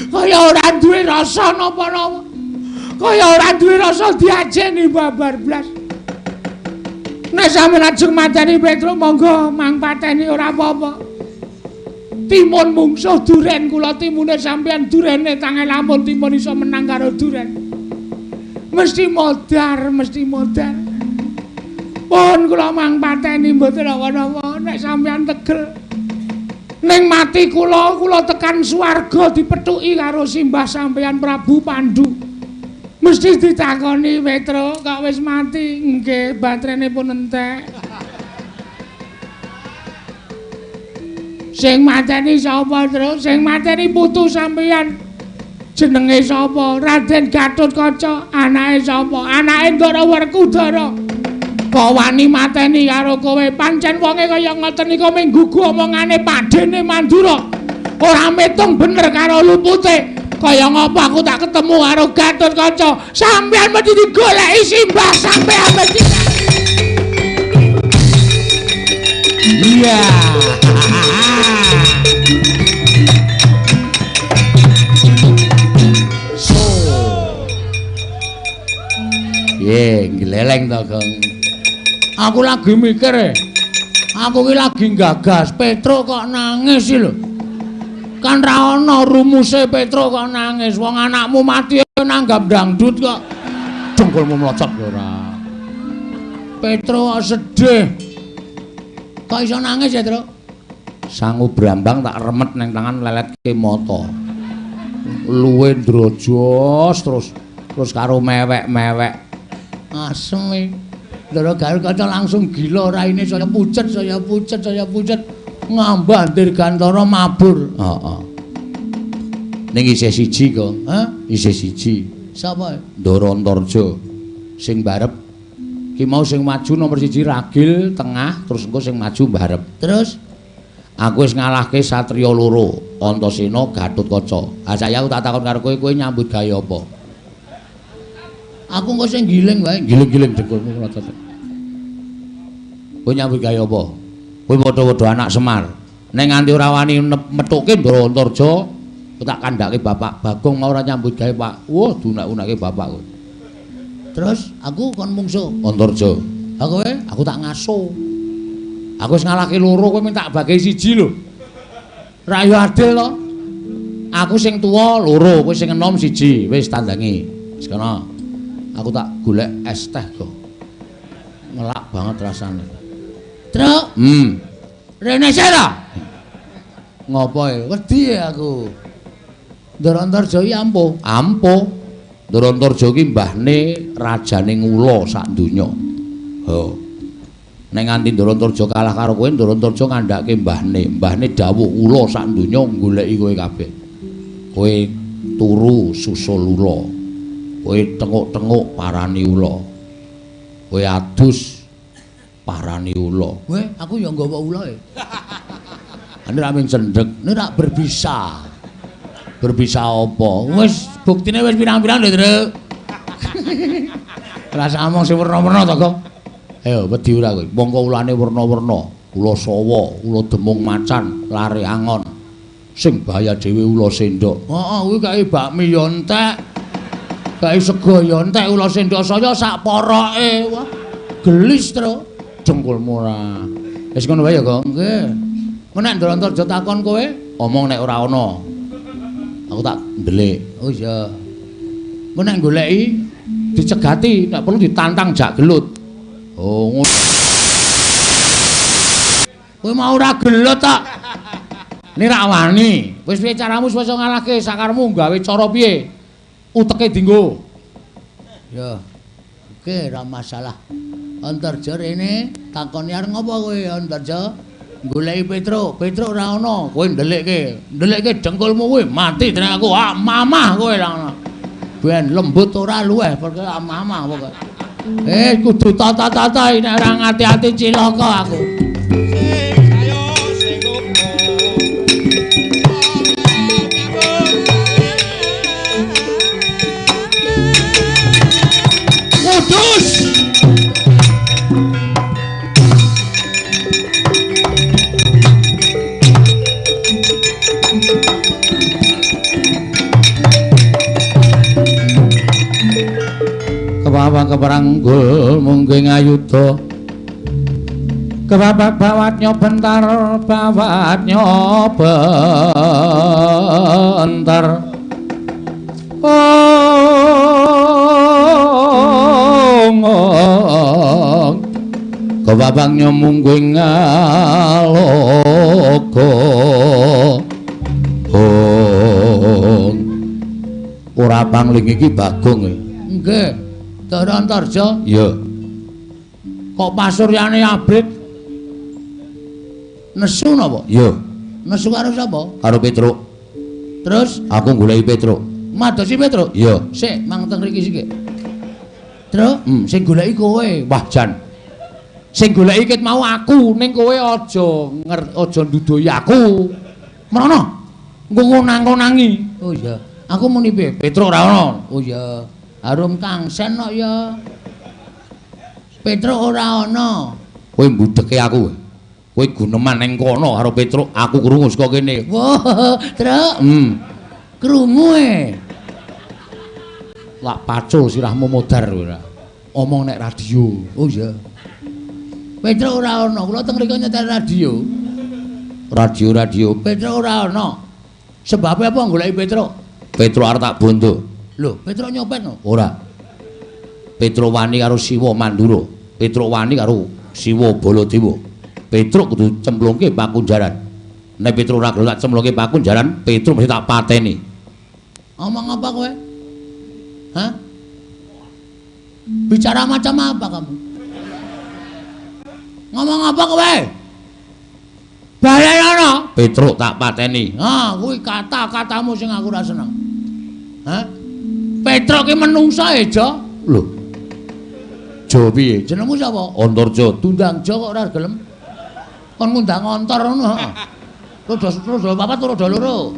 Kaya ora duwe rasa napa-napa. Kaya ora duwe rasa diajeni babar blas. Nek sampeyan ajeng mateni Petruk monggo mang pateni ora apa-apa. Timun mungsuh duren kula timune sampeyan durene tange lamun timun iso menang karo duren. Mesti modar, mesti modar. Pun kula mang pateni mboten napa-napa nek sampeyan tegel. Ning mati kula, kula tekan swarga dipethuki karo simbah sampeyan Prabu Pandu. Mesti ditakoni Petruk kok wis mati? Nggih, baterene pun entek. Sing mateni sapa, Truk? Sing mateni putu sampeyan. Jenenge sapa? Raden Gatotkaca. Anake sapa? Anake Ndara Werkudara. Kok wani mateni karo kowe? Pancen wonge kaya ngoten niku mung gugu omongane padene Mandura. Ora metung bener karo lupute. Kaya ngapa aku tak ketemu karo Gatotkaca? Sampeyan mesti digoleki simbah sampeyan mesti. Iya. So. Ye, gleleng to, Gong. Aku lagi mikir e. Aku ki lagi nggagas Petruk kok nangis iki lho. Kan ra ana rumuse Petruk kok nangis. Wong anakmu mati nanggap dangdut kok. Dengkulmu mlocot ora. Petruk sedih. Kok iso nangis ya, Truk? Sangu brambang tak remet nang tangan leletke mata. Luwe ndrojos terus karo mewek-mewek. Asem e. Ndara Gatotkaca langsung gila raine saya pucet, saya pucet, saya pucet. Ngambah Dirgantara mabur. Heeh. Ning isih siji kok. Hah? Isih siji. Sapa? Ndara Antarja. Sing barep ki mau sing maju nomor siji ragil tengah terus engko sing maju barep. Terus aku wis ngalahke satriya loro, Antasena Gatotkaca. Ha saya aku tak takon karo kowe, kowe nyambut gawe apa? Aku engko sing giling wae, giling-giling dengkulmu mlocot. Kowe nyambut gawe apa? Kowe padha-padha anak Semar. Nek nganti ora wani methuke Ndara Antarja, tak kandhake bapak Bagong mau ora nyambut gawe, Pak. Wah, dunak-unake bapak kowe. Terus aku kon mungsuh Antarja. Ha kowe? Aku tak ngaso. Aku wis ngalahke loro, kowe minta bagi siji lho. Ra yo adil to. Aku sing tuwa loro, kowe sing enom siji. Wis tandangi. Wis kono. Aku tak golek es teh kok. Ngelak banget rasane. Truk. Rene sira. Ngopo e? Wedi aku. Ndara Antarja iki ampuh. Ampuh. Ndara Antarja iki mbahne rajane Ngula sak donya. Ha. Nek nganti Ndara Antarja kalah karo kowe, Ndara Antarja ngandhake mbahne. Mbahne dawuh ula sak donya goleki kowe kabeh. Kowe turu susul ula. Kowe tenguk-tenguk parani ula. Kowe adus parani ula. Kowe aku ya nggawa ula e. Ane ra mung cendhek, ne ra berbisa. Berbisa apa? Wis buktine wis pirang-pirang lho, Truk. Rasa omong sing werna-werna to, Gong. Ayo wedi ora kowe. Mongko ulane werna-werna, ula sawa, ula demung macan, lare angon. Sing bahaya dhewe ula sendok. Heeh, kuwi kae bakmi yo entek. Gawe sego ya entek ula sendok saya sak poroke. Wah, gelis, Tru. Dengkulmu ora. Wis ngono wae ya, Gong. Nggih. Mun nek Ndara Antarja takon kowe, omong nek ora ana. Aku tak ndelik. Oh iya. Mun nek goleki dicegati, nek perlu ditantang jak gelut. Oh, ngono. Kowe mau ora gelut tok. Ini rak wani. Wis piye caramu supaya iso ngalahke sakarmu gawe cara piye? Uteke dinggo. Ya. Oke, ora masalah. Antarja rene takoni arep ngopo kowe Antarja? Goleki Petruk, Petruk ora ana, kowe ndelikke. Ndelikke dengkulmu kowe mati dening aku. Ah, mamah kowe ra ana. Ben lembut ora luweh perkara mamah pokoke. Kudu tata-tata nek ora ngati-ati cilaka aku. Kudus. Kepawang keperanggul mungging ayuda. Kebabak bawatnya bentar, bawatnya bentar. Ong, kebabaknya mungging ngaloga. Ong, ora pangling iki Bagong. Nggih. Ndara Antarja? Iya. Kok pasuryane abrit? Nesu napa? Iya. Nesu karo sapa? Karo Petruk. Terus aku goleki Petruk. Madosi Petruk? Iya. Sik, mang teng mriki sik. Truk, sing goleki kowe. Wah, jan. Sing goleki ket mau aku, ning kowe aja aja nduduhi aku. Mrono. Engko ngonang-ngonangi. Oh iya. Aku muni piye? Petruk ora ana. Oh iya. Harum kangsen kok ya. Petruk ora ana. Kowe mbudeke aku. Kowe guneman ning kono karo Petruk, aku krungu saka kene. Wah, Truk. Krungu e. Lak pacul sirahmu modar ora. Omong nek radio. Oh iya. Petruk ora ana, kula teng mriku nyetel radio. Radio-radio. Petruk ora ana. Sebabe apa goleki Petruk? Petruk arep tak bondo. Lho, Petruk nyopet no? Ora. Petruk wani karo Siwa Mandura. Petruk wani karo Siwa Baladewa. Petruk kudu cemplungke pakunjaran. Nek Petruk ora gelem tak cemplungke pakunjaran, Petruk mesti tak pateni. Omong apa kowe? Hah? Bicara macam apa kamu? Ngomong apa kowe? Balenono. Petruk tak pateni. Ah, kuwi kata-katamu sing aku ora seneng. Hah? Petruk ki menungsa e, Jo. Lho. Jo piye? Jenengmu sapa? Antarja. Dundang Jo kok ora gelem. Kon ngundang ontor ngono, heeh. Roda papat roda loro.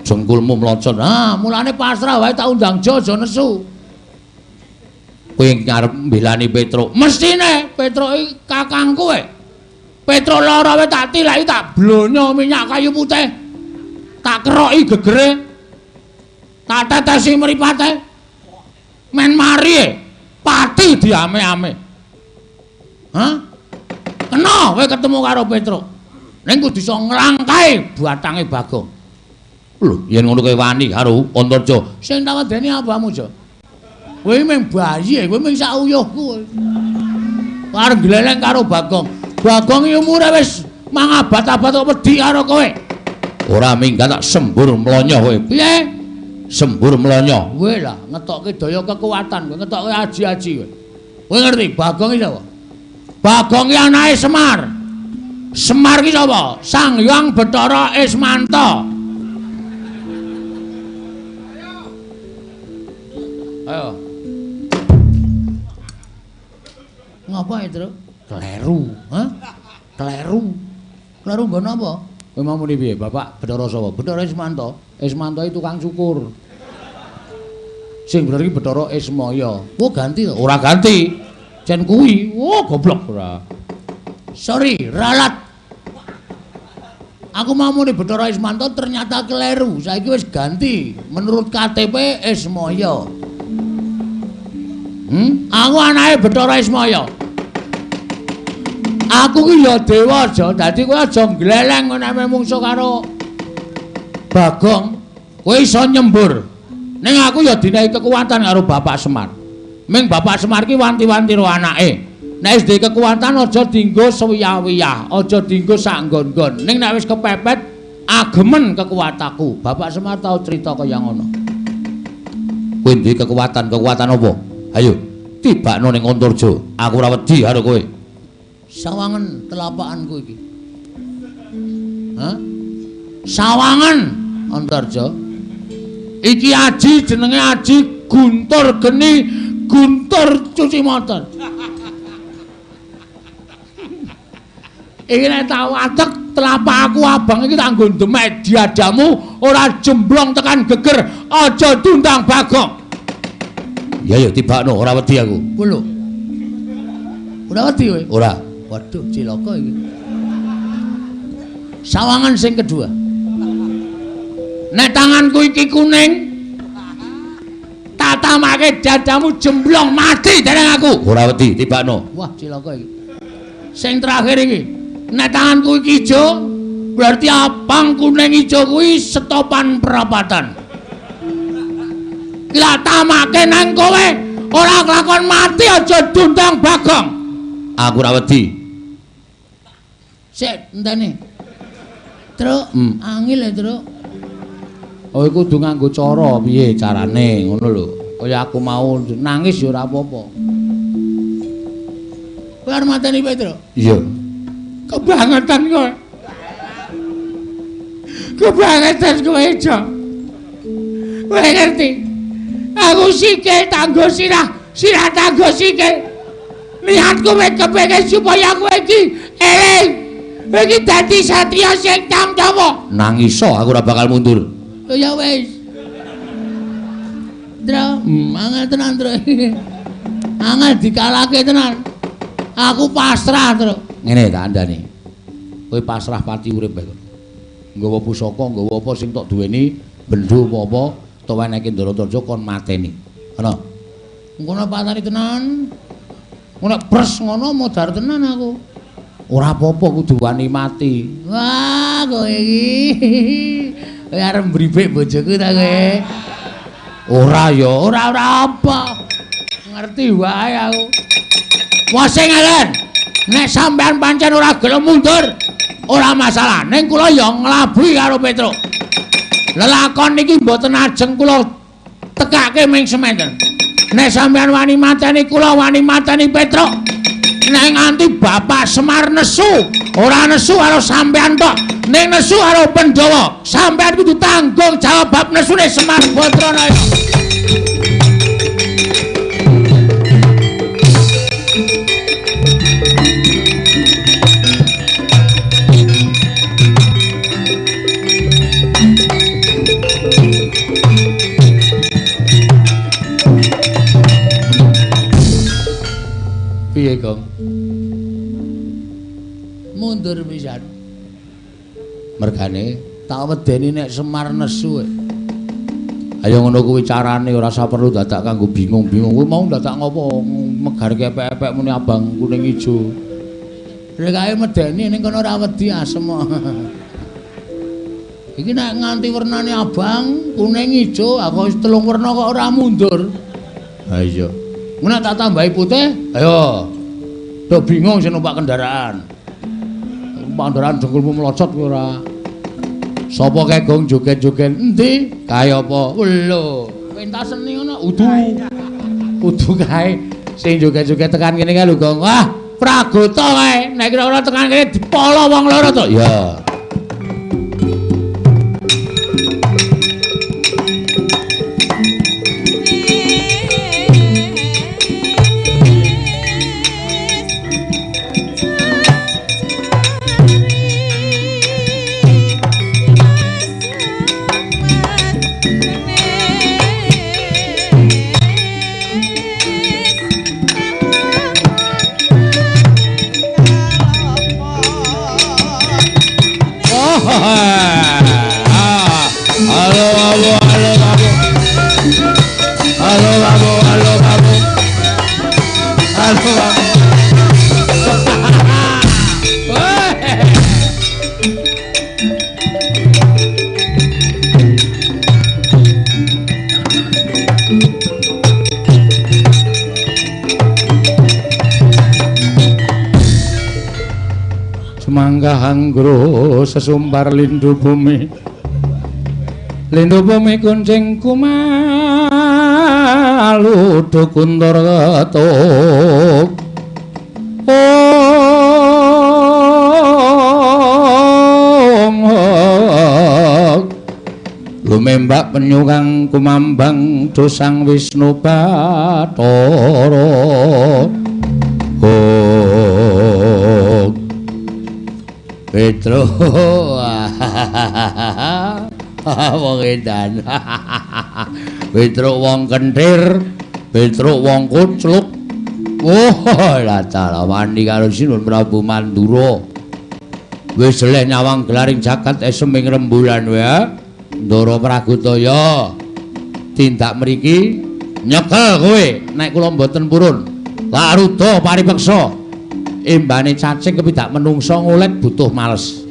Jengkulmu mlocot. Ah, mulane pasrah wae tak undang Jo aja nesu. Kowe ngarep mbelani Petruk. Mestine Petruk iki kakangku e. Petruk lara wae tak tilaki tak blonyo minyak kayu putih. Tak keroki gegere. Tak tetesi mripate. Men mari e. Pati diame-ame. Hah? Kena kowe ketemu karo Petruk. Ning kudu iso nglangkahi batange Bagong. Lho, yen ngono kowe wani karo Antarja. Sing tak wedeni apamu, Jo? Kowe mung bayi, kowe mung sak uyuhku. Arep gleleng karo Bagong. Bagong iki umure wis mangabad-abad kok wedi karo kowe. Ora minggat tak sembur mlonyo kowe. Piye? Sembur mlonyo. Kowe lah ngetokke daya kekuatan, kowe ngetokke aji-aji kowe. Kowe ngerti Bagong iki sapa? Bagong iki anake Semar. Semar ki sapa? Sang Hyang Bathara Ismanta. Ayo. Ngapa ya, Truk? Kleru. Hah? Kleru. Kleru nggon apa? Kowe mau muni piye? Bapak Bathara sapa? Bathara Ismanta. Ismanta iki tukang cukur. Sing bener iki Bathara Ismaya. Oh, ganti to? Ora ganti. Jen kuwi. Oh, goblok ora. Sorry, ralat. Aku mau muni Bathara Ismanta ternyata keliru. Saiki wis ganti. Menurut KTP Ismaya. Aku anake Bathara Ismaya. Aku ki ya dewa aja, dadi kowe aja ngleleng nek mungsuh karo Bagong. Kowe iso nyembur. Ning aku ya dinehi kekuatan karo Bapak Semar. Ming Bapak Semar ki wanti-wanti ro anake. Nek wis duwe kekuatan aja dienggo sewiyah-wiyah, aja dienggo sak nggon-nggon. Ning nek wis kepepet agemen kekuatanku. Bapak Semar tau crita kaya ngono. Kowe duwe kekuatan, kekuatan apa? Ayo, tibakno ning Antarja. Aku ora wedi karo kowe. Sawangen telapakanku iki. Hah? Sawangen Antarja. Iki aji jenenge aji Guntur Geni, Guntur cuci motor. Iki nek tau atek telapakku abang iki tak nggo ndemek diadamu ora jemblong tekan geger, aja diundang Bagong. Ya ya tibakno, ora wedi aku. Ku lho. Ora wedi kowe? Ora. Waduh, cilaka iki. Sawangan sing kedua. Nek tanganku iki kuning, tak tamake dadamu jemblong mati dereng aku. Ora wedi, tibakno. Wah, cilaka iki. Sing terakhir iki, nek tanganku iki ijo, berarti abang kuning ijo kuwi setopan perapatan. Lah tamake nang kowe ora kelakon mati aja diundang Bagong. Aku ora wedi. Sik, enteni. Truk, angil ya, Truk. Oh, iku kudu nganggo cara piye carane ngono lho. Kaya aku mau nangis ya ora apa-apa. Kowe arep mateni Petro? Iya. Kebangetan kowe. Kebangetan kowe, Jo. Kowe ngerti? Aku sikil tanggo sirah, sirah tanggo sikil. Niatku kowe kepengin supaya kowe iki eling. Kowe iki dadi satriya sing tamtawa. Nang iso aku ora bakal mundur. Oh ya wis. Dra, angel tenan, Tru. Angel dikalahke tenan. Aku pasrah, Tru. Ngene tak andani. Kowe pasrah pati urip bae. Nggawa pusaka, nggawa apa sing tok duweni, bendho apa-apa, tok wenehke Ndaratarja kon mateni. Ngono. Ngono patani tenan. Ngono pres ngono modar tenan aku. Ora apa-apa kudu wani mati. Wah, kowe iki. Kowe arep mbribik bojoku ta kowe? Ora ya, ora ora apa. Ngerti wae aku. Wah sing ngelen. Nek sampean pancen ora gelem mundur, ora masalah. Ning kula ya nglabuhi karo Petruk. Lelakon niki mboten ajeng kula tekake ming sementen. Nek sampean wani mateni kula wani mateni Petruk. Nek nganti Bapak Semar nesu, ora nesu karo sampean tok, ning nesu karo Pandhawa. Sampean kudu tanggung jawab bab nesune Semar Badranaya. Piye, Gong? Mundur pisan. Mergane tak wedeni nek Semar nesu. Ayo ngono kuwi carane ora usah perlu dadak kanggo bingung-bingung. Kowe mau dadak ngopo megarke epek-epek muni abang kuning ijo. Rekae medeni ning kono ora wedi asem. Iki nek nganti wernane abang, kuning, ijo, aku wis telung werna kok ora mundur. Ha iya. Ngono tak tambahi putih, ayo. Do bingung sing numpak kendaraan. Numpak kendaraan dengkulmu melocot kowe ora. Sapa kae Gong joget-joget? Endi? Kae apa? Lho, pentas seni ngono udu. Udu kae sing joget-joget tekan kene kae lho, Gong. Wah, Pragota kae. Nek kira-kira tekan kene dipolo wong loro to. Ya. Halo, halo, halo, halo. Halo, halo, halo, halo. Semangga hanggro sesumbar lindu bumi. Lindu bumi kuncing kumalu dukuntur ketuk. Om hok. Lumembak penyu kang kumambang dosang Wisnu Bathara. Hok. Petro. Wong edan. Petruk wong kenthir, Petruk wong kucluk. Oh, lha wani karo Sinuwun Prabu Mandura. Wis jeleh nyawang gelaring jagat esem ing rembulan wae. Ndara Pragutaya tindak mriki nyekel kowe nek kula mboten purun. Lak ruda paripeksa. Embane cacing kepidak menungsa ngolet butuh males.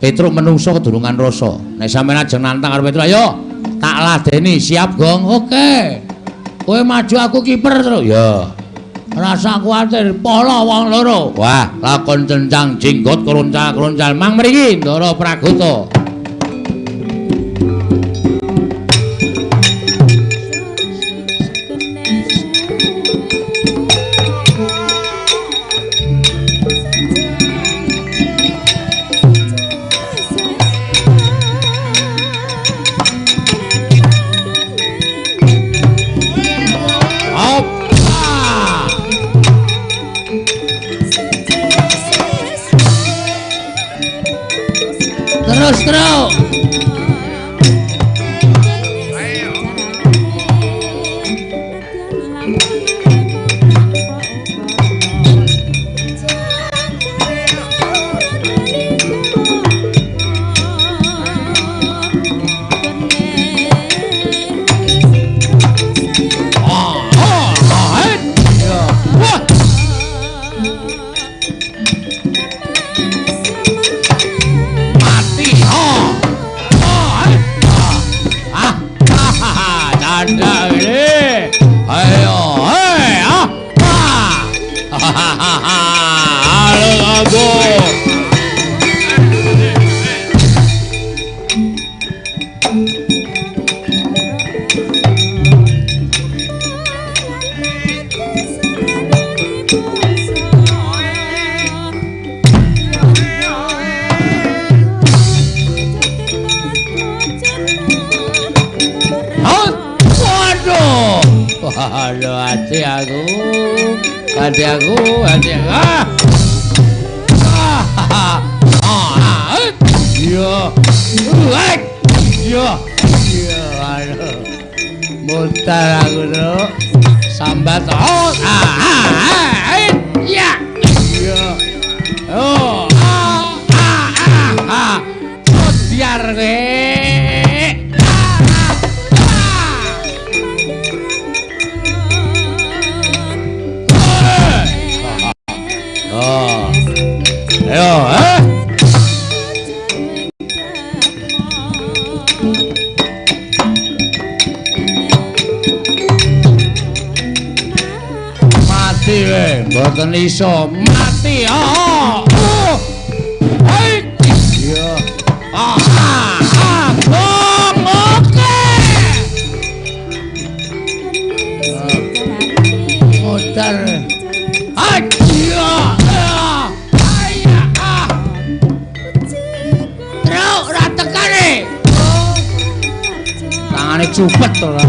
Petruk menungsa kedurungan rasa. Nek sampeyan ajeng nantang karo Petruk, ayo tak ladeni, siap gong. Oke. Kowe maju aku kiper terus. Ya. Rasa kuwatir pala wong loro. Wah, lakon cencang jenggot kroncal-kroncal mang mriki Ndara Pragota. Terus terus. Mboten iso mati. Oh. Oh. Hei. Iya. Ah. Ah. Bong. Oke. Muter. Ah. Iya. Ayo. Ah. Truk ora tekane. Tangane cupet ora.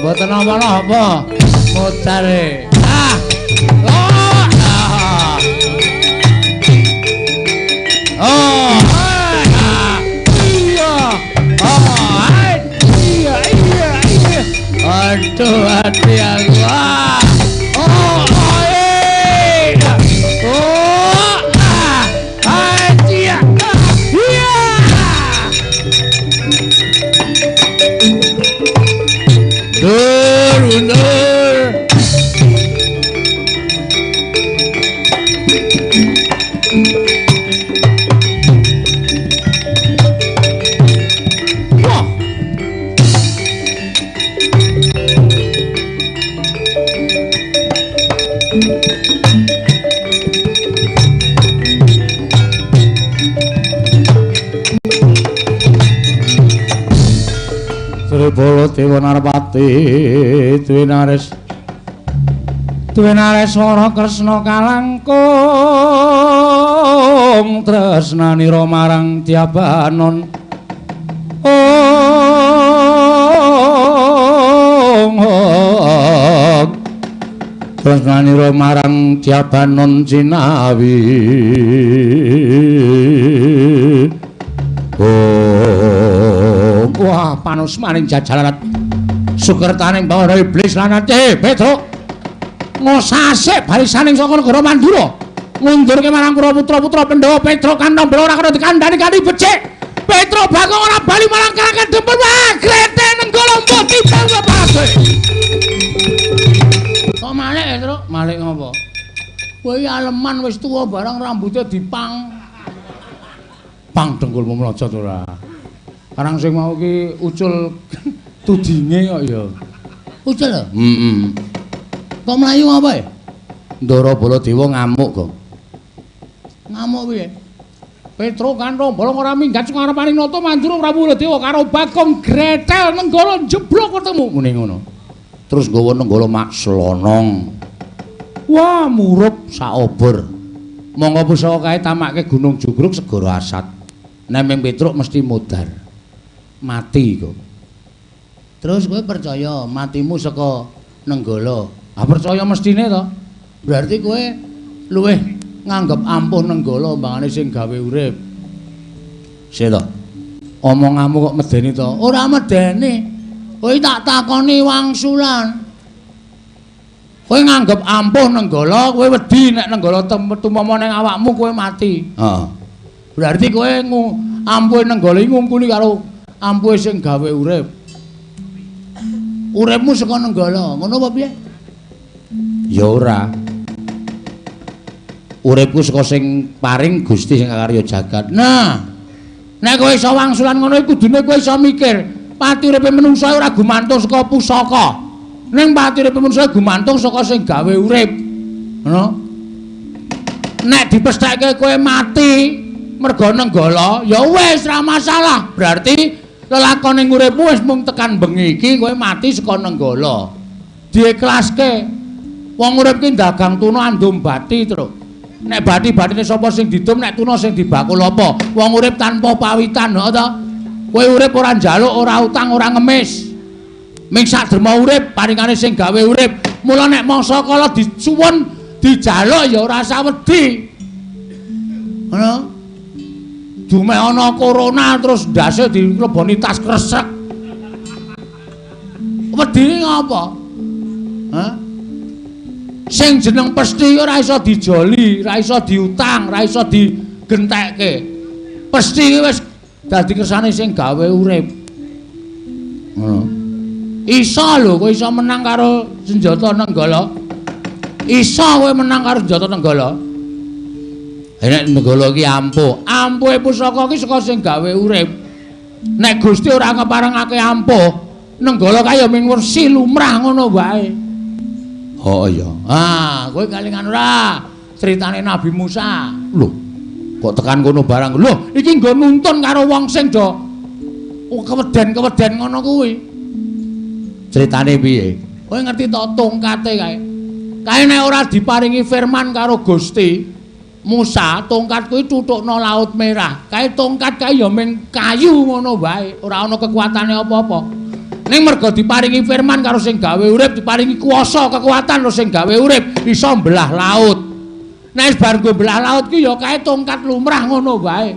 Mboten napa-napa mutare. Ah. Oh. Ah. Oh. Ah. Iya. Oh. Iya, iya, iya. Aduh, hati aku. Ah. Oh, oh, eh. Oh. Ah. Ah, iya. Iya. Sri Baladewa Narpati Dwinares Dwinareswara Kresna kalangkung tresnanira marang Dyabanon. Ong tresnanira marang Dyabanon jinawi. Oh, wah panusmaning jajalarat sukertaning bawana iblis lan Petruk ngosase barisaning saka negara Mandura ngundurke marang putra-putra Pandhawa. Petruk kantong bela ora kena dikandhani kanthi becik. Petruk Bagong ora bali marang Karang Dempel. Wah grete Nenggala mbuh timbang kepake. Kok malik Petruk? Malik ngopo? Kowe aleman wis tuwa barang rambute dipang. Pang dengkulmu mlojot ora. Karang sing mau ki ucul tudinge kok ya. Ucul lho? Heeh. Kok mlayu apa ya? Ndara Baladewa ngamuk kok. Ngamuk piye? Petruk Kantong Bolong ora minggat sing ngarepaning nata Mandura Prabu Baladewa karo Bagong Gretel Nenggala jeblok ketemu muni ngono. Terus nggawa Nenggala mak slonong. Wah murup saobor. Monggo pusaka kae tamake Gunung Jugruk segara Asat. Nemeng Petruk mesti modar. Mati kok. Terus kowe percaya matimu saka Nenggala? Ah percaya mestine to. Berarti kowe luwih nganggep ampuh Nenggala mbangane sing gawe urip. Sik to. Omonganmu kok medeni to? Ora medeni. Kowe tak takoni wangsulan. Kowe nganggep ampuh Nenggala, kowe wedi nek Nenggala tumama ning awakmu kowe mati. Heeh. Berarti kowe ampuhe Nenggala iki ngungkuli karo ampuhe sing gawe urip. Uripmu saka Nenggala, ngono apa piye? Ya ora. Uripku saka sing paring Gusti sing karya jagat. Nah, nek kowe iso wangsulan ngono iku kudune kowe iso mikir, pati uripe menungsa ora gumantung saka pusaka. Ning pati uripe menungsa gumantung saka sing gawe urip. Ngono. Nek dipestheke kowe mati mergo Nenggala, ya wis ora masalah. Berarti lelakone uripmu wis mung tekan bengi iki kowe mati saka Nenggala. Diikhlaske. Wong urip ki dagang tuna andum bati, Truk. Nek bati-batine sapa sing didum, nek tuna sing dibakul apa? Wong urip tanpa pawitan, heeh ta? Kowe urip ora njaluk, ora utang, ora ngemis. Ming sak derma urip, paringane sing gawe urip. Mula nek mangsa kala disuwun dijaluk ya ora usah wedi. Ngono. Dumeh ana corona terus ndase dileboni tas kresek. Wedine ngapa? Hah? Sing jeneng pesti ora iso dijoli, ora iso diutang, ora iso digentekke. Pesti wis dadi kersane sing gawe urip. Ngono. Iso lho kowe iso menang karo senjata Nenggala. Iso kowe menang karo senjata Nenggala. Nek Nenggala iki ampuh, ampuhe pusaka iki saka sing gawe urip. Nek Gusti ora ngeparengake ampuh, Nenggala kaya ming wersi lumrah ngono wae. Oh iya. Ah, kowe kalingan ora critane Nabi Musa. Lho, kok tekan kono barang. Lho, iki nggo nuntun karo wong sing do keweden-keweden ngono kuwi. Critane piye? Kowe ngerti to tongkate kae. Kae nek ora diparingi firman karo Gusti Musa, tongkat kuwi tutukno Laut Merah. Kae tongkat kae ya ming kayu ngono wae, ora ana kekuatane apa-apa. Ning mergo diparingi firman karo sing gawe urip, diparingi kuasa kekuatan karo sing gawe urip, iso mbelah laut. Nek wis bar nggo mbelah laut ki ya kae tongkat lumrah ngono wae.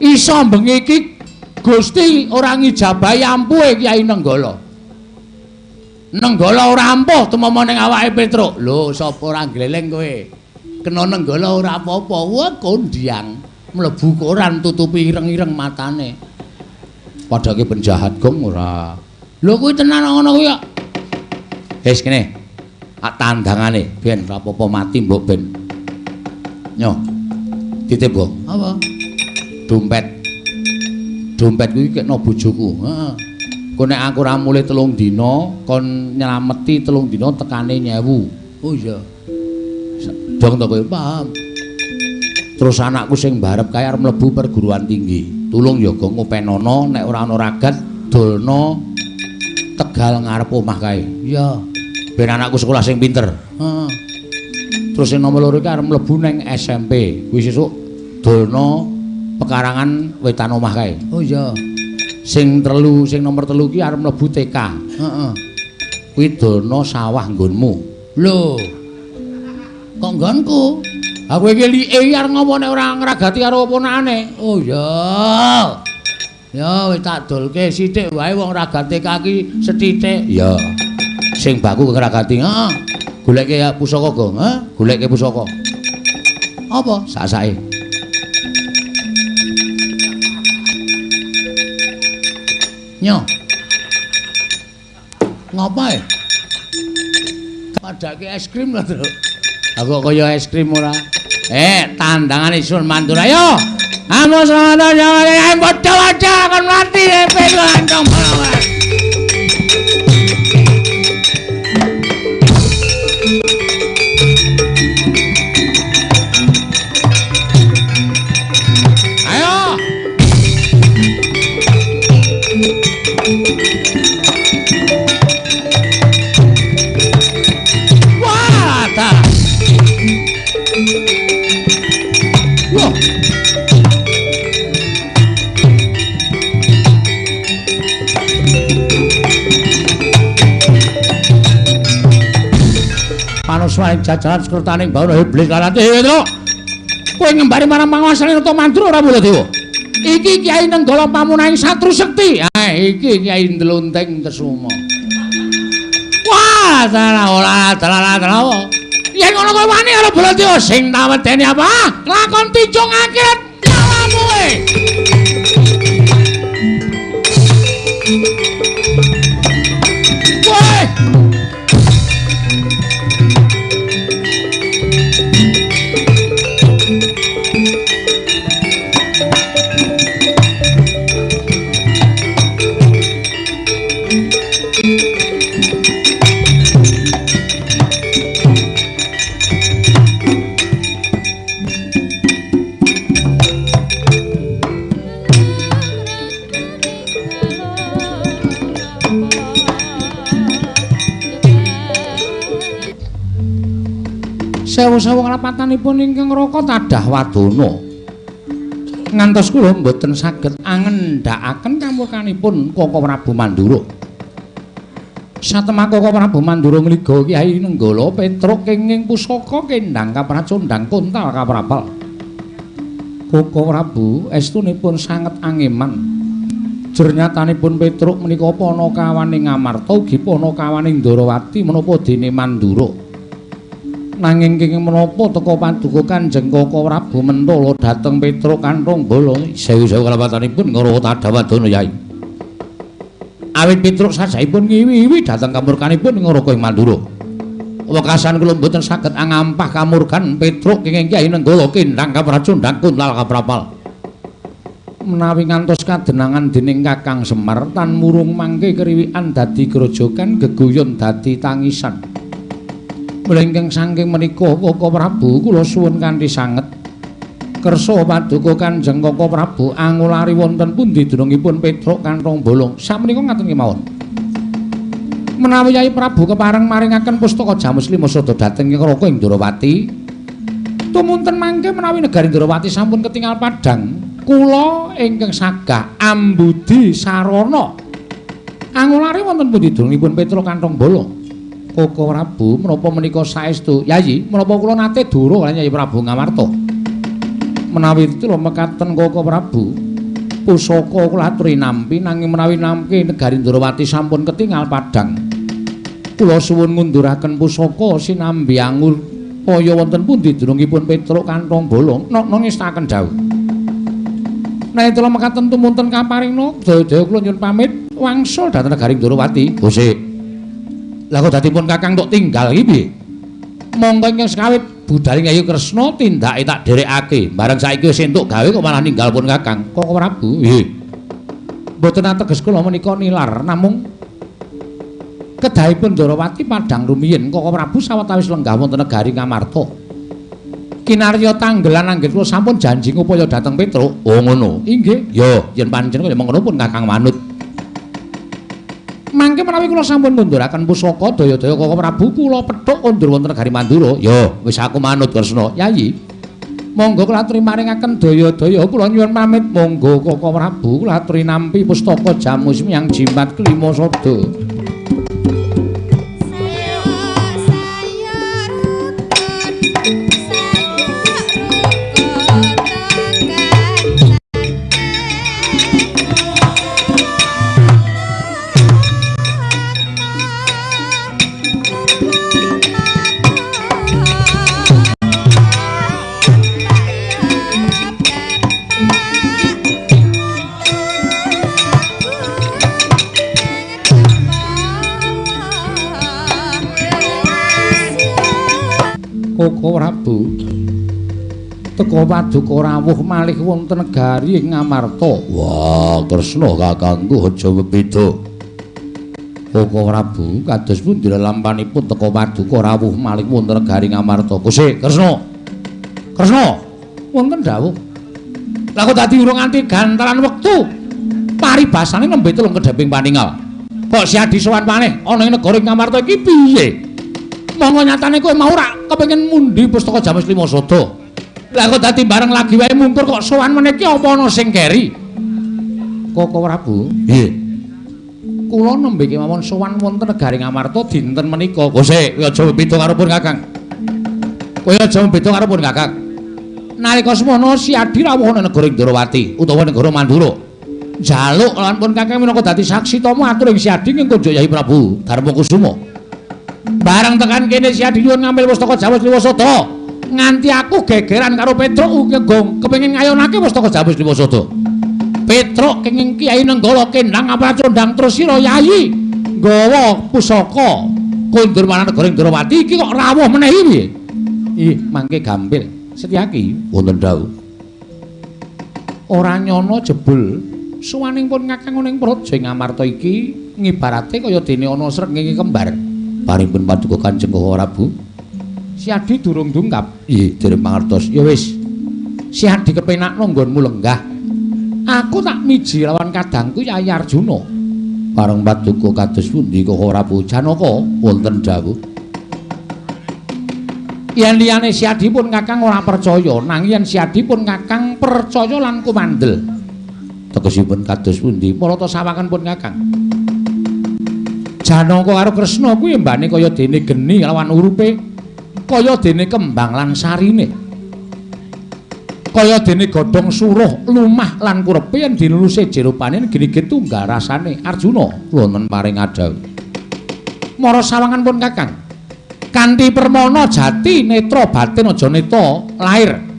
Iso bengi iki Gusti ora ngijabahi ampuhe Kyai Nenggala. Nenggala ora ampuh tumama ning awake Petruk. Lho, sapa ora gleleng kowe? Kena Nenggala ora apa-apa. Wah, kondiang mlebu koran tutupi ireng-ireng matane. Padake penjahat gong ora. Lho kuwi tenan ngono kuwi kok. Wis kene. Tak tandangane ben ora apa-apa mati mbok ben. Nyo. Titip kok. Apa? Dompet. Dompet kuwi kekno bojoku. Heeh. Kok nek aku ora mulih 3 dina kon nyelameti 3 dina tekane 1000. Oh iya. Dong to kowe paham. Terus anakku sing barep kae arep mlebu perguruan tinggi. Tulung ya Gong ngopenono nek ora ana ragat Dolno tegal ngarep omah kae. Iya. Ben anakku sekolah sing pinter. Heeh. Terus sing nomor loro iki arep mlebu ning SMP. Kuwi sesuk dolno pekarangan wetan omah kae. Oh iya. Sing telu, sing nomor telu iki arep mlebu TK. Heeh. Kuwi dolno sawah nggonmu. Lho. Kok nggonku? Aku iki like iki arep ngopo nek ora ngragati karo ponakane. Oh iya. Ya wis tak dolke sithik wae wong ragate kaki sethithik. Iya. Sing baku ngragati. Heeh. Goleke pusaka, Gong. Heh, goleke pusaka. Apa? Sak-sake. Nyo. Ngopo e? Padake es krim lho, Truk. Aku kok kaya es krim ora. Tandangane Sun Mandura. Ayo. Amo selamat jalan padha-padha akan mati kantong bawah. Ayo. Wah, ta. Wah. Panuswaning jajaran sekertaning bawana iblis lanate Truk. Kowe ngembari marang panguwasane Nata Mandura ora Baladewa. Iki Kyai Nenggala pamunahing Satru Sekti. Ah, iki Kyai Ndlonting Kesuma. Wah, salah ora dalah dalah. Yen ngono kowe wani karo Baladewa sing tak wedeni apa? Lakon ticung akhirat nyawamu kowe. Woi. Sewu-sewu kalapatanipun ingkang raka tadah wadana. Ngantos kula mboten saged angendhakaken kamurkanipun Kaka Prabu Mandura. Satemah Kaka Prabu Mandura ngliga Kyai Nenggala Petruk kenging pusaka kendhang kapracondhang kontal kaprapal. Kaka Prabu estunipun sanget angeman. Jernyatanipun Petruk menika panakawaning Ngamarta ugi panakawaning Ndarawati menapa dene Mandura. Nanging kenging menapa teka paduka Kanjeng Kaka Prabu mentala dhateng Petruk kanthong bala sewu-sewu kalapatanipun ngara tadawadana Yai. Awit Petruk sajahipun ngiwi-iwi dhateng kamurkanipun ing Raka ing Mandura. Wekasan kula mboten saged angampah kamurkan Petruk kenging Kyai Nenggala kendhang kapracondhang kuntal kaprapal. Menawi ngantos kadenangan dening Kakang Semar tan murung mangke kriwikan dadi grojogan geguyon dadi tangisan. Mlengkeng saking menika Kaka Prabu kula suwun kanthi sanget kersa paduka Kanjeng Kaka Prabu angulari wonten pundi dunungipun Petruk kanthong bolong. Sakmenika ngaten kemawon. Menawi Yai Prabu kepareng maringaken pustaka Jamus Lima Sada dhateng Raka ing Ndrawati, tumunten mangke menawi negari Ndrawati sampun ketingal padhang, kula ingkang sagah ambudi sarana angulari wonten pundi dunungipun Petruk kanthong bolong. Kaka Prabu menapa menika saestu Yayi menapa kula nate dura kaliyan Yayi Prabu Ngamarta. Menawi kula mekaten Kaka Prabu pusaka kula aturi nampi nanging menawi nampi negari Ndrawati sampun ketingal padhang kula suwun ngunduraken pusaka sinambi angur kaya wonten pundi dunungipun Petruk kanthong bolong nokno ngestaken dawuh. Nek kula mekaten tumunten kaparingna daya-daya kula nyuwun pamit wangsul dhateng negari Ndrawati. Gosik. Lah kok dadi pun Kakang tok tinggal iki piye? Monggo ingkang sekawit budal Yayi Kresna tindake tak dherekake. Bareng saiki wis entuk gawe kok malah ninggal pun Kakang. Kaka Prabu, nggih. Mboten ateges kula menika nilar namung kedahipun Ndrawati padhang rumiyin Kaka Prabu sawetawis lenggah wonten negari Ngamarta. Kinarya tanggelan anggit kula sampun janji ngupaya dhateng Petruk. Oh ngono. Inggih. Ya, yen pancen kaya mengkono pun Kakang manut. Mangke menawi kula sampun ngunduraken pusaka daya-daya Koko Prabu kula pethuk kondur wonten negari Mandura. Yo, wis aku manut Kresna. Yayi. Monggo kula aturi maringaken daya-daya kula nyuwun pamit. Monggo Koko Prabu kula aturi nampi pustaka jamus miyang jimat klima sada. Koko Prabu teka paduka rawuh malih wonten negari ing Ngamarta. Wah, Kresna kakangku aja bebeda. Koko Prabu kados pundi lampanipun teka paduka rawuh malih wonten negari Ngamarta. Kusik, Kresna. Kresna, wonten dawuh. Lah kok dadi urung nganti gantaran wektu. Paribasane nembe telung kedheping paningal. Kok Siadi sowan maneh ana ing negara Ngamarta iki piye? Monggo nyatane kowe mau ora kepengin mundi pustaka Jamus Lima Sada. Lah kok dadi bareng lagi wae mungkur kok sowan meneh iki apa ana sing keri? Koko Prabu, nggih. Kula nembe kemawon sowan wonten negari Ngamarta dinten menika. Kosek, kowe aja beda karo pun Kakang. Kowe aja beda karo pun Kakang. Nalika semono Siadi rawuh ana negara Indrawati utawa negara Mandura. Njaluk lan pun Kakang minangka dadi saksi tama atur ing Siadi ing kunjuk Yai Prabu Darmakusuma. Bareng tekan kene Siadi nyuwun ngambil pustaka Jamus Lima Sada. Nganti aku gegeran karo Petruk uga kepengin ngayonake pustaka Jamus Lima Sada. Petruk kenging Kyai Nenggala kendang apa condang terus sira Yayi nggawa pusaka kondur marang negara Indrawati iki kok rawuh meneh piye? Ih, mangke gampil. Setyaki wonten dawuh. Ora nyono jebul suwaning pun Kakang ning praja Ngamarta iki ngibarate kaya dene ana srengenge kembar. Paringipun paduka Kanjeng Koko Prabu. Siadi durung dungkap. Nggih, dereng mangertos. Ya wis. Siadi kepenakno nggonmu lenggah. Aku tak miji lawan kadangku Yayi Arjuna. Bareng paduka kados pundi Koko Prabu Janaka wonten dawuh. Yen liyane Siadi pun Kakang ora percaya, nanging yen Siadi pun Kakang percaya lan kumandel. Tegesipun kados pundi? Marata sawangan pun Kakang. Janaka karo Kresna kuwi mbane kaya dene geni lawan urupe, kaya dene kembang lan sarine, kaya dene godhong suruh lumah lan kurepe yen diluluse jerupane gini-gini tunggal rasane. Arjuna wonten paring adhawuh. Mara sawangan pun Kakang. Kanthi permana jati netra batin aja neta lair.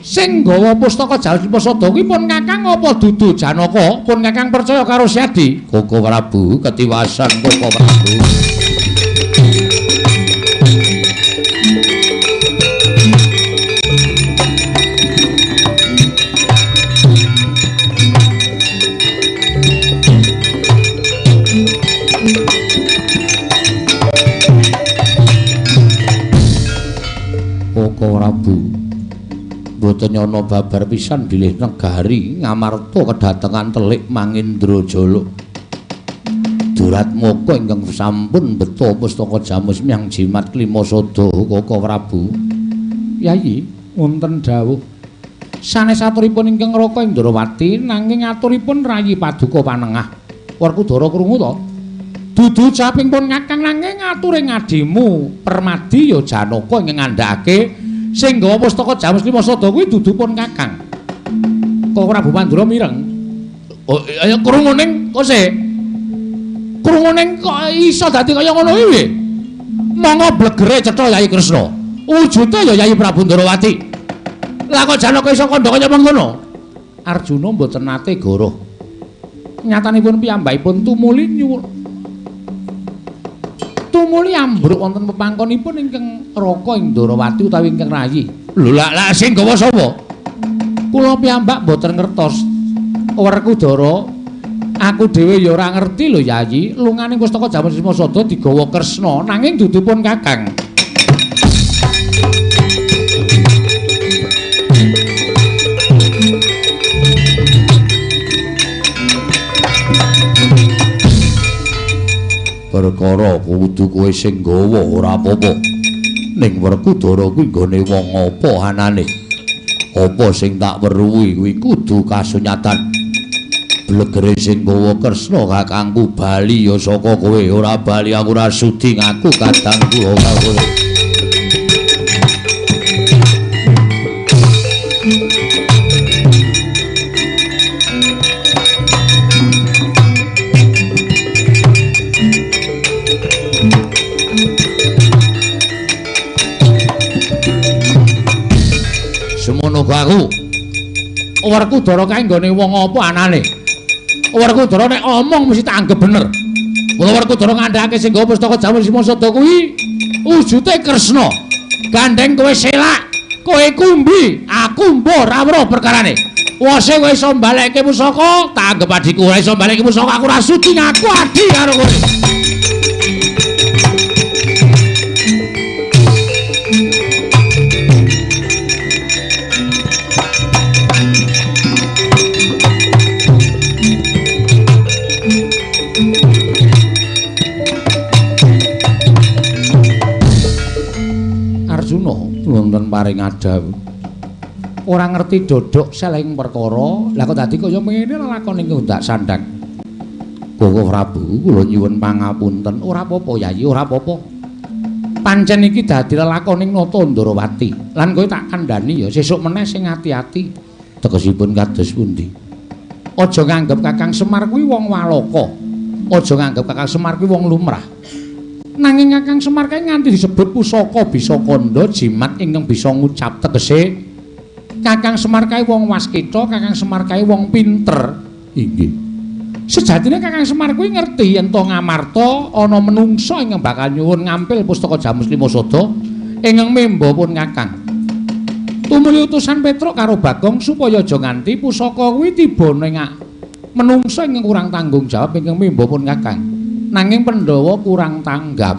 Sing nggawa pustaka Jamus Lima Sada kuwi pun Kakang apa dudu Janaka? Pun Kakang percaya karo Siadi? Koko Prabu ketiwasan Koko Prabu. Koko Prabu mboten nyono babar pisan bilih negari Ngamarta kedatengan telik Mangindrajaluk. Duratmaka ingkang sampun beto pustaka Jamus miyang jimat klima sada Koko Prabu. Yayi wonten dawuh. Sanes aturipun ingkang Raka Indrawati nanging aturipun rayi paduka panengah. Werkudara krungu to? Dudu caping pun Kakang nanging ature ngadimu Permadi ya Janaka ingkang ngandhakake sing nggawa pustaka Jamus Lima Sada kuwi dudu pun Kakang. Koko Prabu Mandura mireng. Oh, ayo krungu ning kose. Krungu ning kok iso dadi kaya ngono kuwi? Monggo blegere cetha Yayi Kresna. Wujude ya Yayi Prabu Ndrawati. Lah kok Janaka iso kandha kaya mengkono? Arjuna mboten nate goroh. Nyatanipun piyambakipun tumuli nyuwun tumuli ambruk wonten pepangkonipun ingkang Raka Indrawati utawi ingkang rayi. Lho lak lak sing gawa sapa? Kula piyambak mboten ngertos. Werkudara, aku dhewe ya ora ngerti lho Yayi. Lunganing pustaka Jamus Lima Sada digawa Kresna nanging dudu pun Kakang. Perkara kudu kowe sing gawa ora apa-apa. Ning Werkudara kuwi nggone wong apa anane? Apa sing tak weruhi kuwi kudu kasunyatan. Blegere sing gawa Kresna kakangku bali ya saka kowe, ora bali aku ora sudi ngaku kadang kula kowe. Semono aku. Werkudara kae nggone wong apa anane? Werkudara nek omong mesti tak anggap bener. Mula Werkudara ngandhakake sing nggawa pustaka Jamus Lima Sada kuwi wujute Kresna. Gandeng kowe selak, kowe kumbi, aku mbuh ora weruh perkarane. Wose kowe iso mbalekke pusaka, tak anggap adhiku. Ora iso mbalekke pusaka, aku ora sudi ngaku adhi karo kowe. Wonten paring adhawuh. Ora ngerti dodok seleng perkara, lah kok dadi kaya ngene lelakon ing ndak sandhang. Koko Prabu, kula nyuwun pangapunten. Ora apa-apa, Yayi, ora apa-apa. Pancen iki dadi lelakon ing Nata Ndrawati. Lan kowe tak kandhani ya sesuk meneh sing ati-ati. Tegesipun kados pundi? Aja nganggep Kakang Semar kuwi wong walaka. Aja nganggep Kakang Semar kuwi wong lumrah. Nanging Kakang Semar kae nganti disebut pusaka bisa kandha jimat ingkang bisa ngucap, tegese Kakang Semar kae wong waskita, Kakang Semar kae wong pinter. Inggih. Sejatine Kakang Semar kuwi ngerti yen to Ngamarta ana menungsa ingkang bakal nyuwun ngampil pustaka Jamus Lima Sada ingkang memba pun Kakang. Tumuli utusan Petruk karo Bagong supaya aja nganti pusaka kuwi tiba ning menungsa ingkang kurang tanggung jawab ingkang memba pun Kakang. Nanging Pandhawa kurang tanggap.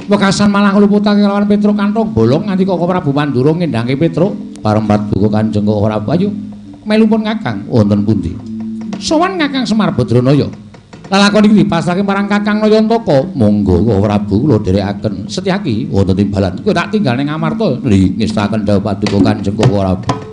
Wekasan malah ngluputake kelawan Petruk kantong bolong nganti Koko Prabu Mandura ngendhangke Petruk. Pareng paduka Kanjeng Koko Prabu, ayo melu pun Kakang. Wonten pundi? Sowan Kakang Semar Badranaya. Lelakon iki dipasrahke marang Kakang Nayantaka. Monggo Koko Prabu kula dherekaken. Setyaki wonten timbalan. Kowe tak tinggal ning Amarta. Nggih, ngestaken dawuh paduka Kanjeng Koko Prabu.